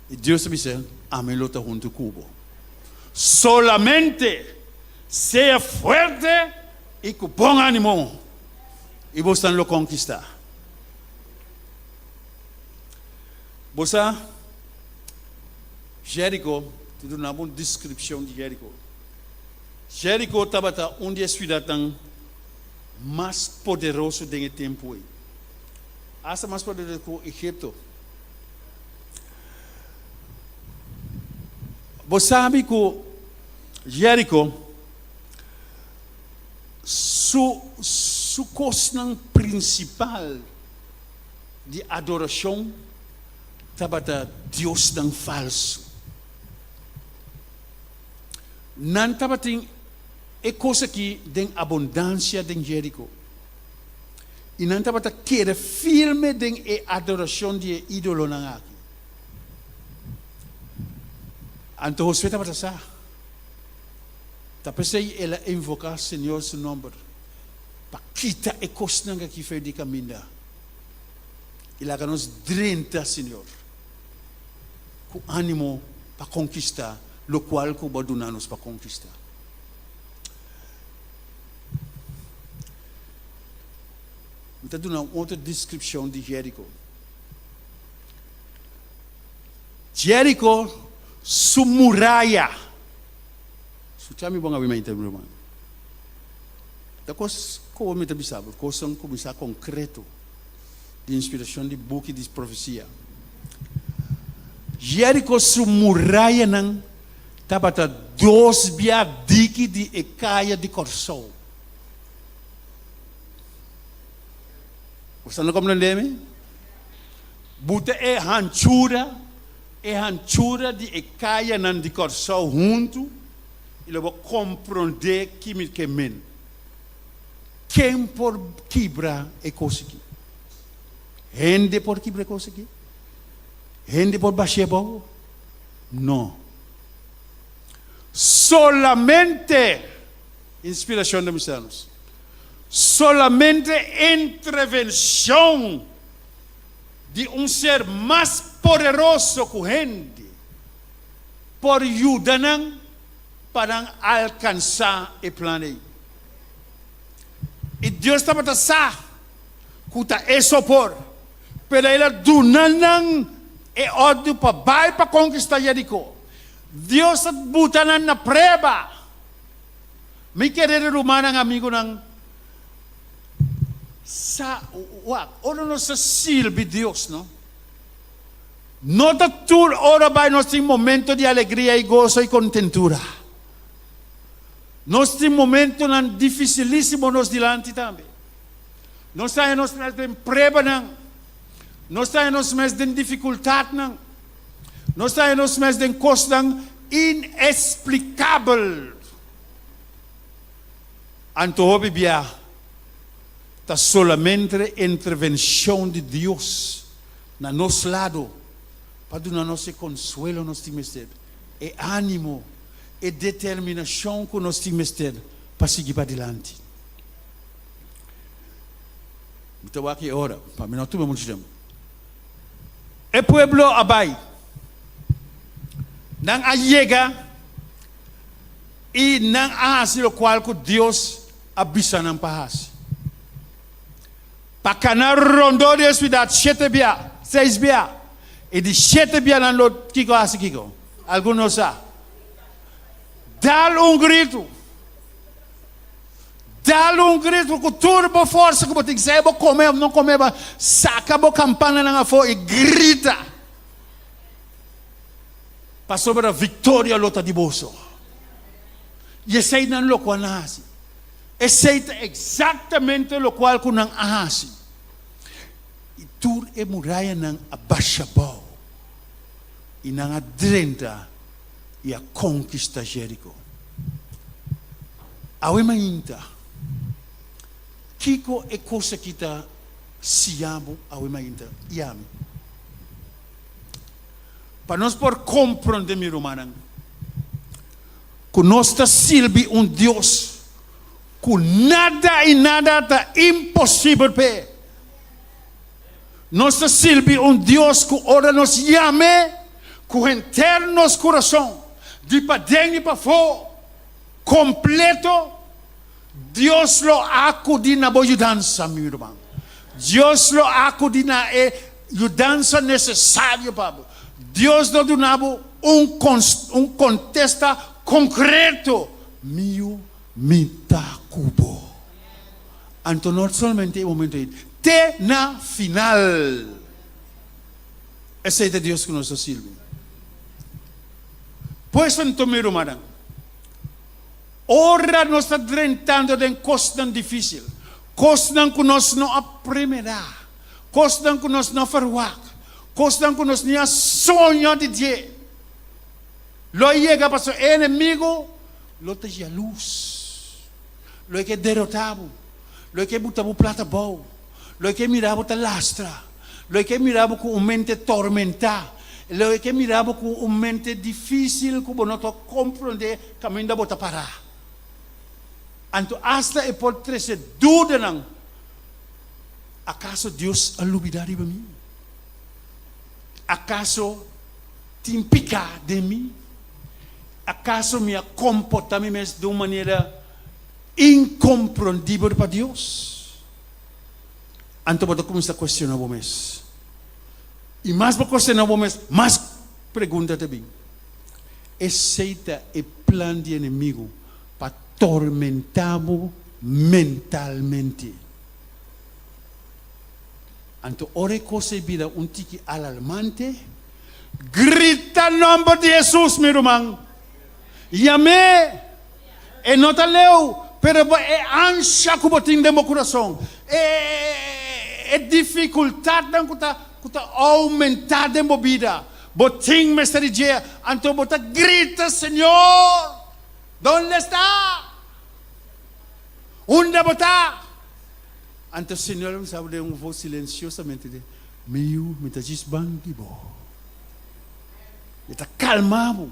I Dios a bisa, Ami lo ta huntu ku bo. Solamente sea fuerte i ku bon ánimo, i bosnan lo konkistá. Bo sa, Jériko, ta duna bo un deskripshon di Jériko. Jériko tabata un di e siudatnan mas poderoso den e tempu ei, asta mas poderoso ku Egipto. Bo sabi ku Jériko su su kosnan prinsipal di adorashon tabata diosnan falsu. Nan tabatin e kos aki den abundansia den Jériko, i nan tabata keda firme den e adorashon di e ídolonan aki. Anto Josué tabata sa. Ta p'esei el a invoká Señor su nòmber pa kita e kosnan aki for di kaminda i laga nos drenta, Señor, ku ánimo pa konkistá lokual ku bo a duna nos pa konkistá. Mi ta duna un otro deskripshon di Jériko. Jerico su muraya. Scucha mi bon abimente, mi ruman. Ta cos cu mi ta bisa bo, cosnan cu mi sa concreto di inspiracion di buki di profecia. Jerico su murayanan tabata dos bia diki di e caya di Corsou. Bo sta na comprende mi? Buta e hanchura, e hanchura di e kayanan di Kòrsou huntu i lo bo komprondé ki mi ke men. Ken por kibra e kos aki? Hende por kibra e kos aki? Hende por bash'é abou? No. Solamente inspirashon ta mustra nos. Solamente entrevenshon di un ser mas poderoso ku hende por yuda nan pa nan alkansá e plan ei. I Dios tabata sa ku ta e so por, pero el a duna nan e òrdu pa bai pa konkistá Jerikó. Dios a buta nan na prueba. Mi kerido rumannan, amigunan, Sa, wak, ora nos ta sirbi Dios, no, no ta tur ora bai nos tin momento di alegria i goso i kontentura. Nos tin momentonan difisilísimo nos dilanti tambe. Nos ta haña nos mes den pruebanan. Nos ta haña nos mes den difikultatnan. Nos ta haña nos mes den kosnan inesplikabel. Anto hopi bia ta solamente intervencion di Dios na nos lado pa duna nos e consuelo nos tin mester, e animo, e determinacion cu nos tin mester pa sigui padilanti. Mi ta wak e ora, pa mi no tuma mucho tempo. E pueblo a bai. Nan a yega. I nan a hasi lokual ku Dios a bisa nan pa hasi. Pa kana rondó di e siudat shete bia, seis bia, i di shete bia nan lo kiko hasi kiko? Algun no sa. Dal un gritu! Dal un gritu ku tur bo forsa ku bo tin, sea bo kome òf no kome, saka bo kampananan afó i grita! Pasobra viktoria lo ta di boso. I esei nan lokual nan a hasi. Esei ta eksaktamente lokual ku nan a hasi. I tur e murayanan a basha abou, i nan a drenta i a konkistá Jeriko. Awe mainta, kiko e kos aki ta siña bo awe mainta i ami? Pa nos por komprondé, mi rumannan, ku nos ta sirbi un Dios ku nada i nada ta imposibel p'e. Nos ta sirbi un Dios ku ora nos yam'é ku henter nos kurason, di paden i pafó, kompleto, Dios lo akudí na bo yudansa, mi ruman. Dios lo akudí na e yudansa nesesario pa bo. Dios lo duna bo un un kontesta konkreto, Mi yu, mi ta ku bo. Anto no solamente e momento ei, te na final. Esei ta Dios ku nos ta sirbi. Pues anto, mi rumannan, Ora nos ta drentando den kosnan difísil, kosnan ku nos no a premerá, kosnan ku nos no a ferwagt, kosnan ku nos ni a soña di dje, lo a yega pasobra e enemigu lo ta yalus, lo e ke derotá bo, lo e ke buta bo plat abou, lo e ke mira bo ta lastra, lo e ke mira bo ku un mente tormentá, lo e ke mira bo ku un mente difísil ku bo no ta komprondé kaminda bo ta pará. Anto asta e por trese dudanan, Akaso Dios a lubidá riba mi? Akaso tin piká den mi? Akaso mi a komportá mi mes di un manera inkomprondibel pa Dios? Anto bo ta kuminsá kuestioná bo mes. I mas bo kuestioná bo mes, mas. Pregunta ta bin, Esei ta e plan di enemigu pa tormentá bo mentalmente? Anto ora e kos ei bira un tiki alarmante, grita nòmber di Hesus, mi ruman! Yam'é! E no ta leu, pero bo e ansha ku bo tin den bo kurason, e difikultatnan ku ta ku ta oumentá den bo bida, bo tin mester di dje, anto bo ta grita, Señor, donde sta? Unda bo ta? Anto Señor a bisa bo den un vos silensiosamente, Mi yu, mi ta djis ban di bo. E ta kalma bo.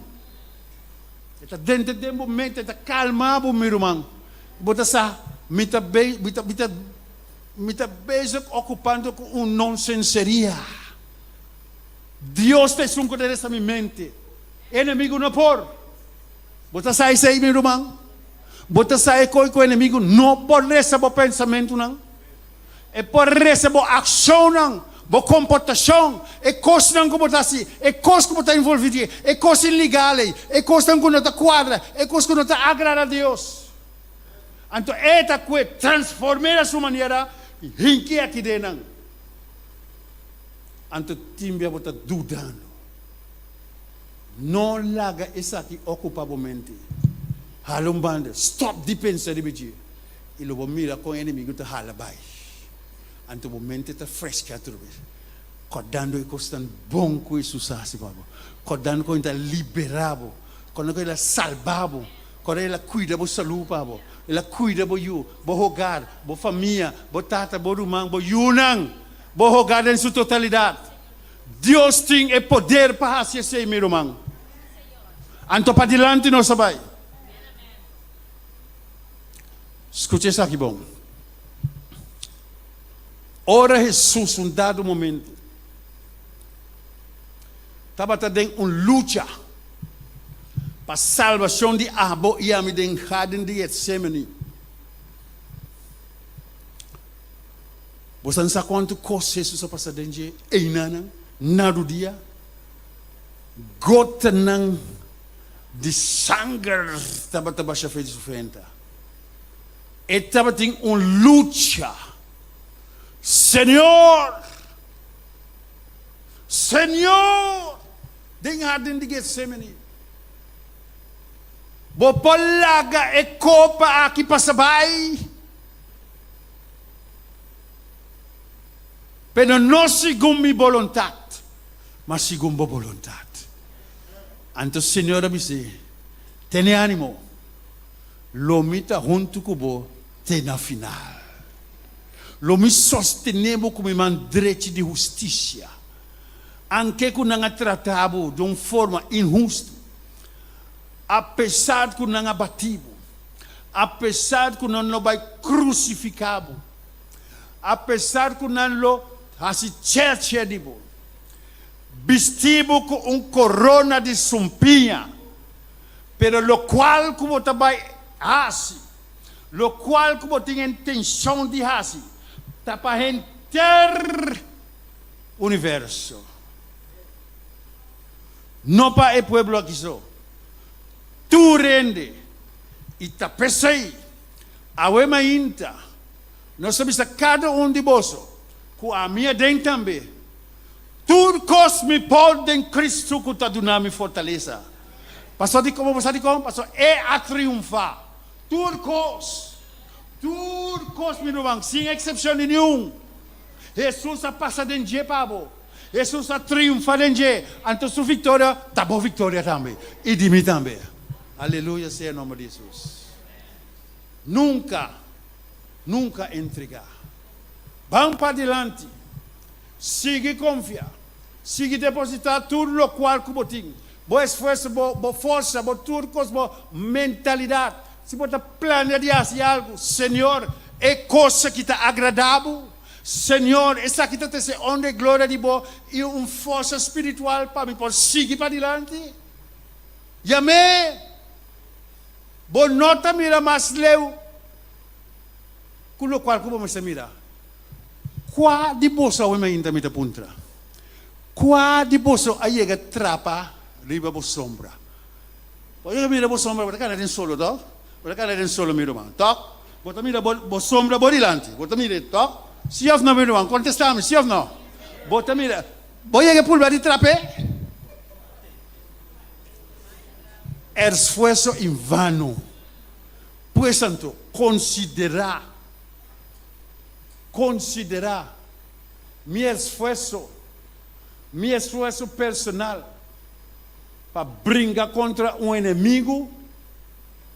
E ta denter den bo mente, e ta kalma bo, mi ruman. Bo ta sa, mi ta be, mi ta, mi ta, mi ta bezig okupando ku un nonsenseria. Dios ta esun ku ta resta mi mente. E enemigu no por. Bo ta sa esei, mi ruman? Bo ta sa e koi ku enemigu no por resta bo pensamentunan? E por resa bo akshonnan, bo komportashon, e kosnan ku bo ta hasi, e kos ku bo ta envolví den, e kos ilegal ei, e kosnan ku no ta kuadra, e kos ku no ta agrada Dios. Anto e ta kue transform'é na su manera i hink'é aki den nan. Anto tin bia bo ta dudando. No laga esaki okupá bo mente. Hala un banda, stòp di pensa riba dje. I lo bo mira kon e enemigu ta hala bai. Anto bo mente ta freskea tur bes, kòrdando e kosnan bon ku Hesus a hasi pa bo, kòrdando kon el ta liberá bo, kòrdando kon el a salba bo, kòrdando el a kuida bo salú pa bo, el a kuida bo yu, bo hogar, bo famia, bo tata, bo ruman, bo yunan, bo hogar den su totalidat. Dios tin e poder pa hasi esei, mi ruman. Anto padilanti nos a bai. Skucha esaki bon. Ora Hesus un dado momento tabata den un lucha pa salbashon di abo i ami den Garden di Getsemani, bo sa kuantu kos Hesus a pasa den dje einanan na rudia? Gotanan di sanger tabata basha fe di su frenta. E tabatin un lucha. Señor! Señor! Den hardin di Getsemani, Bo por laga e kopa aki pasa bai? Pero no segun mi boluntat, ma segun Bo boluntat. Anto Señor a bis'é, Tene ánimo, lo mi ta huntu ku bo te na final. Lo mi sostené bo ku mi man drechi di hustisia. Anke ku nan a trata bo di un forma inhustu, apesar ku nan a bati bo, apesar ku nan lo bai krusifiká bo, apesar ku nan lo hasi chèrchè di bo, Bisti bo ku un korona di sumpiña, pero lokual ku bo ta bai hasi, lokual ku bo tin intenshon di hasi, ta pa henter universo, no pa e pueblo aki so, tur hende. I ta p'esei, awe mainta, nos ta bisa kada un di boso, ku ami aden tambe, Tur kos mi por den Cristo ku ta duna mi fortalesa. Paso dikon? Bo sa dikon? Paso E a triunfá. Tur kos, tur kos mi ruman, sin eksepshon di niun. Hesus a pasa den dje pa bo. Hesus a triunfá den dje. Anto su viktoria ta bo viktoria tambe, i di mi tambe. Aleluya sea e nòmber di Hesus. Nunka, nunka entregá. Ban padilanti. Sigui konfia. Sigui depositá tur lokual ku bo tin, bo esfuerso, bo bo forsa, bo tur kos, bo mentalidat. Si bo ta plania di hasi algu, Señor, e kos aki ta agradá bo? Señor, esaki ta trese honra i gloria di bo i un forsa spiritual pa mi por sigui padilanti? Yam'é! Bo no ta mira mas leu ku lokual ku bo mester mira. Kua di boso awe mainta mi ta puntra? Kua di boso a yega trapa riba bo sombra? Bo yega mira bo sombra, bo ta kana den solo, tòg? Bo ta kana den solo, mi ruman, tòg? Bo ta mira bo bo sombra bo dilanti, bo ta mir'é, tòg? Sí òf no, mi ruman? Kontestá mi, sí òf no? Bo ta mira, bo yega pulba di trap'é? Esfuerso en vano. Pues anto, konsiderá, konsiderá mi esfuerso, mi esfuerso personal pa bringa kontra un enemigu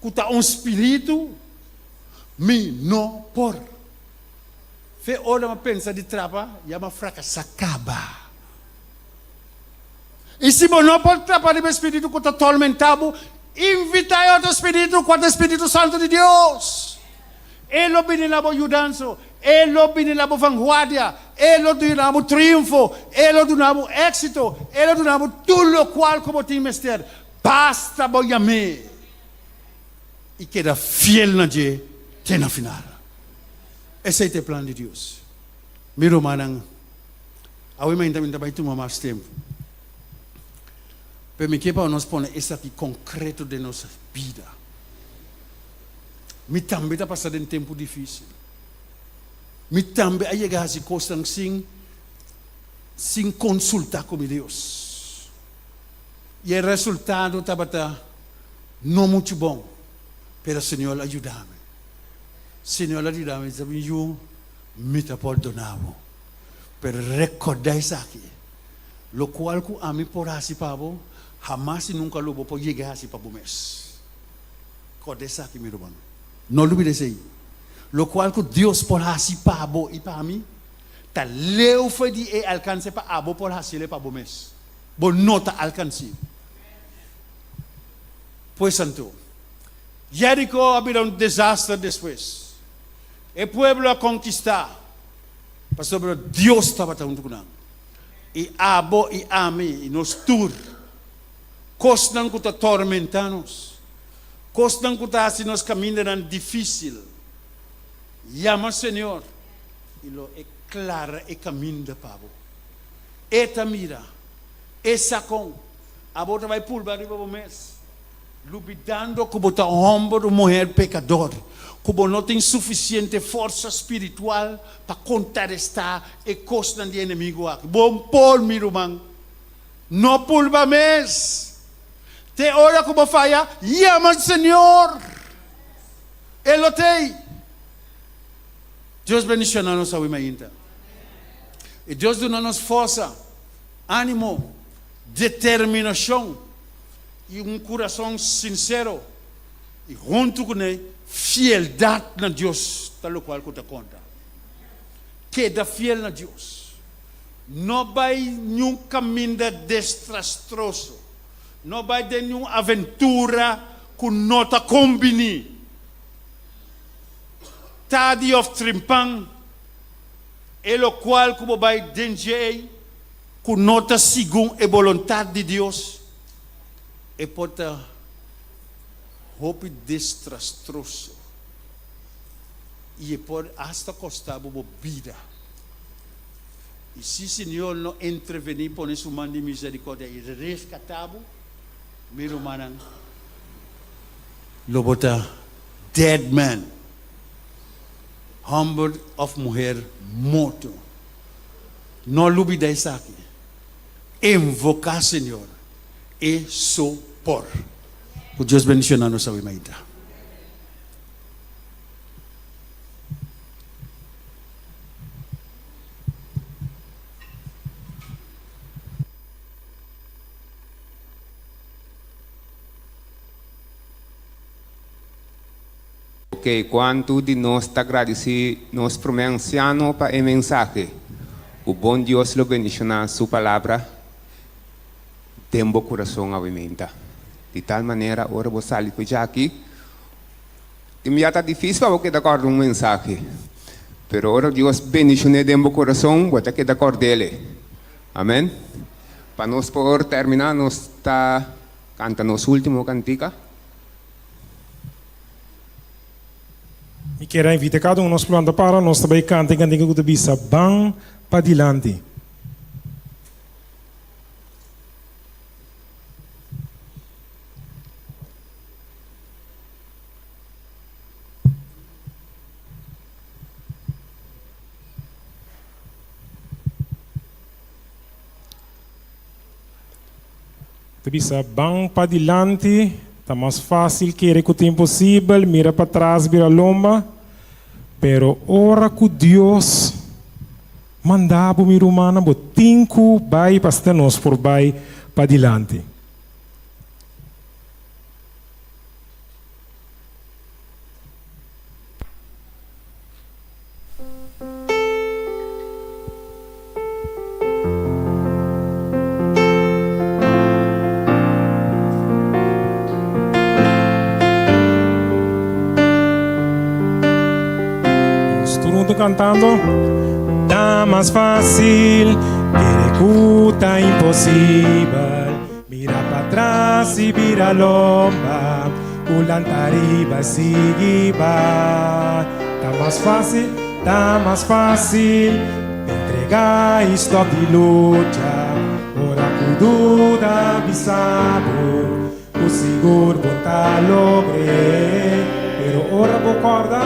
ku ta un spiritu, mi no por. Fe ora mi a pensa di trapa, ya mi a frakasá kaba. I si bo no por trapa riba e spiritu ku ta tormentá bo, invitá e otro spiritu, kua ta e Spiritu Santu di Dios. E lo bini na bo yudansa, e lo bini na bo vanguardia, e lo duna bo triunfo, e lo duna bo éksito, e lo duna bo tur lokual ku bo tin mester. Basta bo yam'é i keda fiel na dje te na final. Esei ta e plan di Dios. Mi rumannan, awe mainta mi ta bai tuma mas tempu, pero mi ke pa nos pone esaki konkreto den nos bida. Mi tambe ta pasa den tempu difísil. Mi tambe a yega hasi kosnan sin sin konsultá ku mi Dios. I e resultado tabata no muchu bon, pero Señor a yuda mi. Señor a yuda mi, mi yu, mi ta pordoná bo. Pero rekordá esaki, lokual ku ami por hasi pa bo, hamas i nunka lo bo por yega hasi pa bo mes. Kòrda esaki, mi ruman. No lubida esei. Lokual ku Dios por hasi pa bo i pa mi, ta leu for di e alkanse pa abo por hasiel pa bo mes. Bo no ta alkans'é. Pues anto, Jeriko a bira un desaster despues. E pueblo a konkistá pasobra Dios tabata huntu ku nan. I abo i ami i nos tur. Kosnan ku ta tormentá nos, kosnan ku ta hasi nos kamindanan difísil. Yama Señor i lo E klara e kaminda pa bo. E ta mira, E sa kon. Abo ta bai pulba riba bo mes, lubidando ku bo ta un hòmber o muher pekador, ku bo no tin sufisiente forsa spiritual pa kontrarestá e kosnan di enemigu aki. Bo por, mi ruman. No pulba mes. Te ora ku bo faya, yama Señor. E lo t'ei. Dios bendiciona nos awe mainta. I Dios duna nos forsa, animo, determinacion i un curason sincero i hunto cune fieldad na Dios ta locual cu ta conta. Keda fiel na Dios. No bai niun kaminda destrastroso. No bai den niun aventura ku no ta kombiní. Tardi òf trimpan, e lokual ku bo bai den dje ei ku no ta segun e boluntat di Dios, e por ta hopi destrastroso i e por asta kosta bo bo bida. I si Señor no entrevení pone su man di misericordia i rescatá bo, mi rumannan, lo bo ta dead man, homber of muher morto. No lubida esaki. Invocá Señor, E so por. Cu Dios bendiciona nos awe mainta. Ok, kuantu di nos ta gradisí nos promé ansiano pa e mensahe? Ku bon Dios lo bendishoná su palabra den bo kurason awe-meinta. Di tal manera ora bo sali ku djaki, Tin bia ta difícil pa bo keda kòrda un mensahe, pero ora Dios bendishoné den bo kurason, bo ta keda kòrd'El. Amèn. Pa nos por terminá, nos ta kanta nos último kantika. Mi kier a invita kada un nos planta para, nos ta bai kanta e kantika ku ta bisa, Ban padilanti. Ta bisa ban padilanti, ta mas fásil kere ku ta imposibel, mira patras bira lomba. Pero ora ku Dios manda bo mi rumannan bo tin ku bai pa asina nos por bai padilanti. Nos tur hunto cantando. Ta mas fácil kere cu ta imposibel. Mira patras y bira lomba, cu lanta riba y sigui bai. Ta mas fácil, ta mas fácil, entrega y stop di lucha. Ora cu duda bisa bo, cu sigur bo ta logr'é. Pero ora bo corda,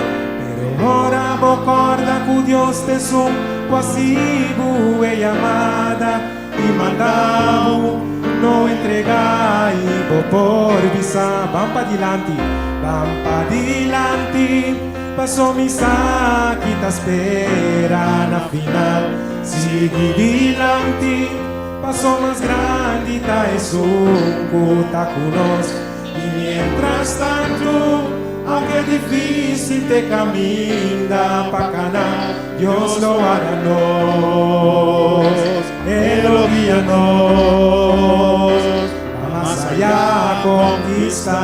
pero ora bo corda cu Dios ta esun cu a sibu e yamada. I manda bo no entrega i bo por bisa ban padilanti, ban padilanti paso mi sa ki ta spera na final. Sigui dilanti paso mas grandi ta esun ku ta ku nos. I mientras tantu, aunke difícil t'e caminda pa cana, Dios lo warda nos, E lo guia nos pa mas aya conquista.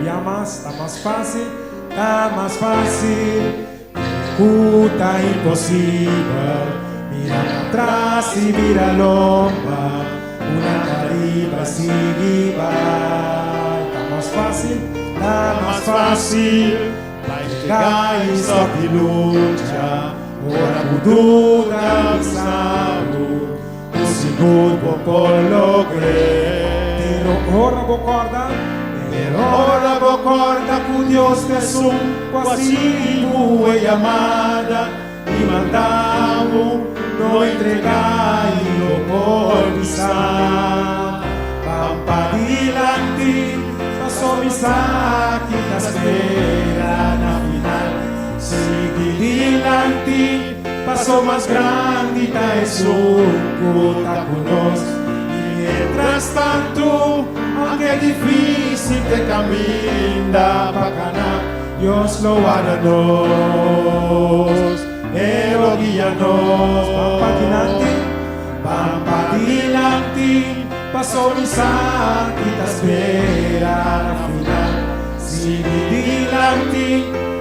Bia mas, ta mas fácil, ta mas fácil. Ku ta imposibel mira patras i bira lomba Una kariba sigui bai Ta mas fásil, ta mas fásil Bai chega i stòp di lucha Ora ku duda bisa bo Ku sigur bo por logr'é Pero ora bo kòrda, pero ora bo kòrda ku Dios ta esun ku a sigui bo e yamada i manda bo no entregá i bo por bisa, Ban padilanti, paso mi sa ki ta spera na final. Sigui dilanti. Paso mas grandi ta esun ku ta ku nos. I mientras tantu, aunke difísil t'e kaminda pa kana, Dios lo warda nos, E lo guia nos. Ban padilanti, ban padilanti, paso mi sa ki ta spera na final. Sigui dilanti,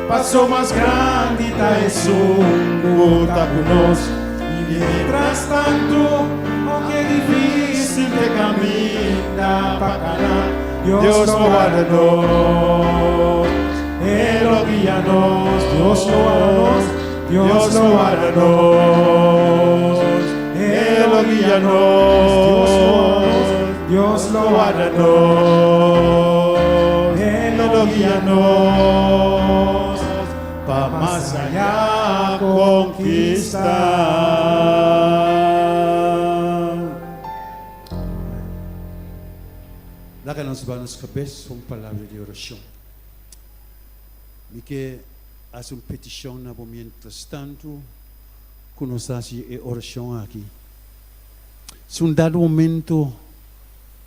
paso mas grandi ta esun ku ta ku nos. I mientras tantu, ounke difísil t'e kaminda pa kana, Dios lo warda nos, E lo guia nos. Dios lo warda nos, Dios lo warda nos, E lo guia nos. Dios lo warda nos, E lo guia nos pa mas aya konkista. Laga nos ba nos kabes pa un palabra di orashon. Mi ke hasi un petishon na bo mientrastantu ku nos ta hasi e orashon aki. Si un dado momento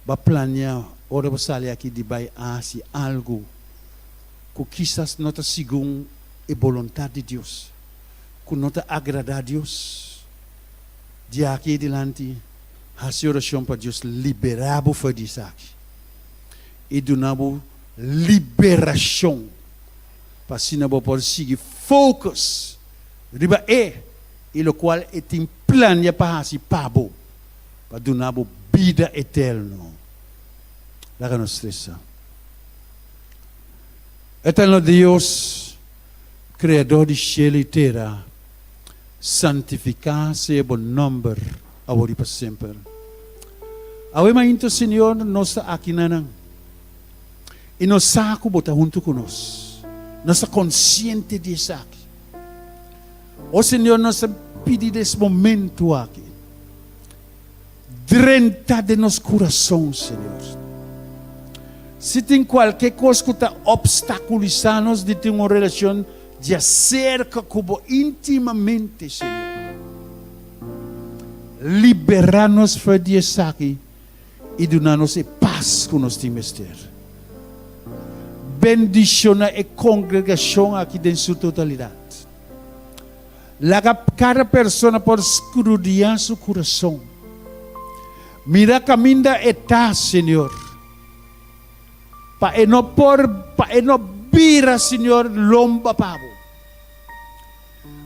bo a planea ora bo sali aki di bai hasi algu ku kisas no ta segun e boluntat di Dios, ku no ta agradá Dios, di aki dilanti hasi orashon pa Dios liberá bo for di esaki i duna bo liberashon pa asina bo por sigui focus riba E i lokual E tin plania pa hasi pa bo, pa duna bo bida eterno. Laga nos resa. Eterno Dios, Kreador di shelu i tera, santifiká sea bo nòmber awor i pa semper. Awe mainta, Señor, nos ta aki nanan i nos sa ku bo ta huntu ku nos. Nos ta konsiente di esaki. O Señor, nos ta pidi des momento aki. Drenta den nos kurason, Señor. Si tin kualke kos ku ta opstakulisá nos di tin un relashon djaserka ku Bo intimamente, Señor, liberá nos for di esaki i duna nos e pas ku nos tin mester. Bendishoná e kongregashon aki den su totalidat. Laga kada persona por skrudiá su kurason. Mira kaminda e ta, Señor, pa e no por, pa e no bira, Señor, lomba pa Bo.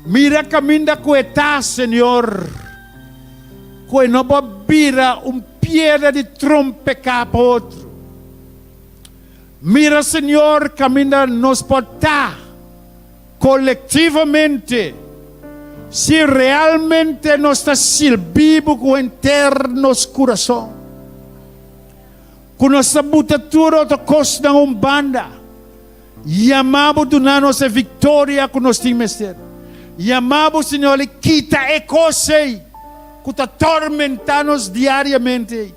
Mira kaminda ku e ta, Señor, ku e no por bira un piedra di trompeká pa otro. Mira, Señor, kaminda nos por ta. Kolektivamente, si realmente nos ta sirbi bo ku henter nos kurason, ku nos ta buta tur otro kosnan un banda, yama bo duna nos e viktoria ku nos tin mester. Yama bo, Señor, i kita e kos ei ku ta tormentá nos diariamente ei,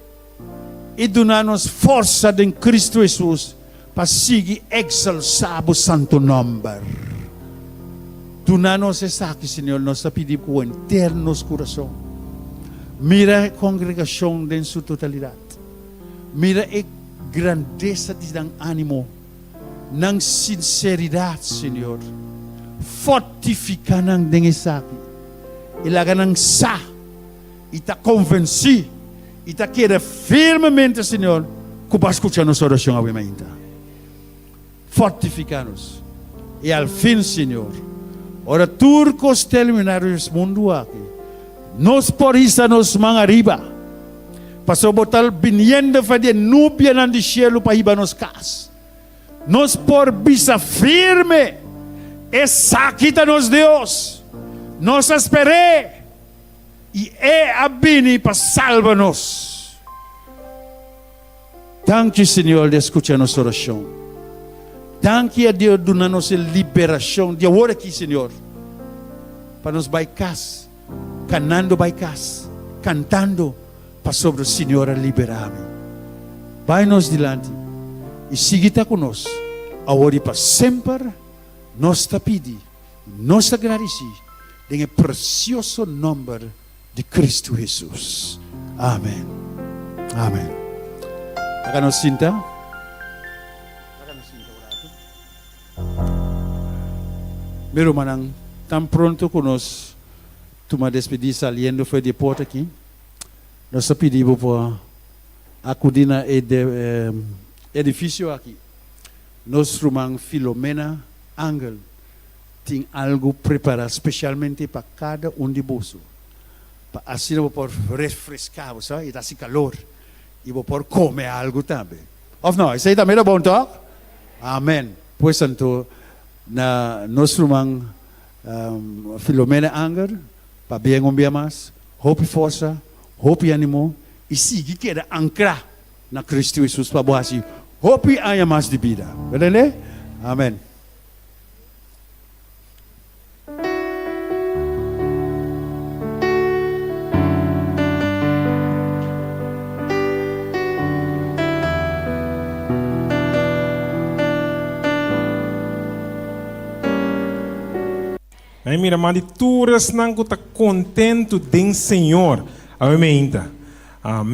i duna nos forsa den Kristu Hesus pa sigui eksalsá bo santu nòmber. Duna nos esaki, Señor, nos ta pidi ku henter nos kurason. Mira e kongregashon den su totalidat. Mira e grandesa di nan ánimo, nan sinseridat, Señor. Fortifiká nan den esaki i laga nan sa i ta konvensí i ta kere firmemente, Señor, ku bo a skucha nos orashon awe mainta. Fortifiká nos. I al fin, Señor, ora tur kos terminá riba es mundu aki, nos por hisa nos man ariba, pasobra bo ta biniendo for di e nubianan di shelu pa hiba nos kas. Nos por bisa firme, Esaki ta nos Dios! Nos a sper'é! I E a bini pa salba nos. Danki, Señor, di a skucha nos orashon. Danki a Dios duna nos e liberashon di awor aki, Señor, pa nos bai kas, kanando bai kas, kantando pasobra Señor a liberá mi. Bai nos dilanti i sigui ta ku nos awor i pa semper, nos ta pidi. Nos ta gradisí den e precioso nomber di Cristo Jesus. Amen. Amen. Laga nos sinta. Laga nos sinta un rato. Mi rumannan, tan pronto cu nos tuma despedí saliendo for di e porta aki, nos ta pidi bo pa acudí na e edificio aki. Nos ruman Filomena Angel tin algu prepará spesialmente pa kada un di boso, pa asina bo por refreská bo, sa, i ta hasi kalor, i bo por kome algu tambe. Òf no? Esei tambe ta bon, tòg? Amèn. Pues anto, na nos ruman Filomena Angel, pabien un bia mas, hopi forsa, hopi ánimo, i sigui keda ankrá na Cristo Jesus pa bo hasi hopi aña mas di bida. Bo tende? Amen. Nan mira man di tur esnan ku ta kontentu den Señor. Awe meinta. Amen.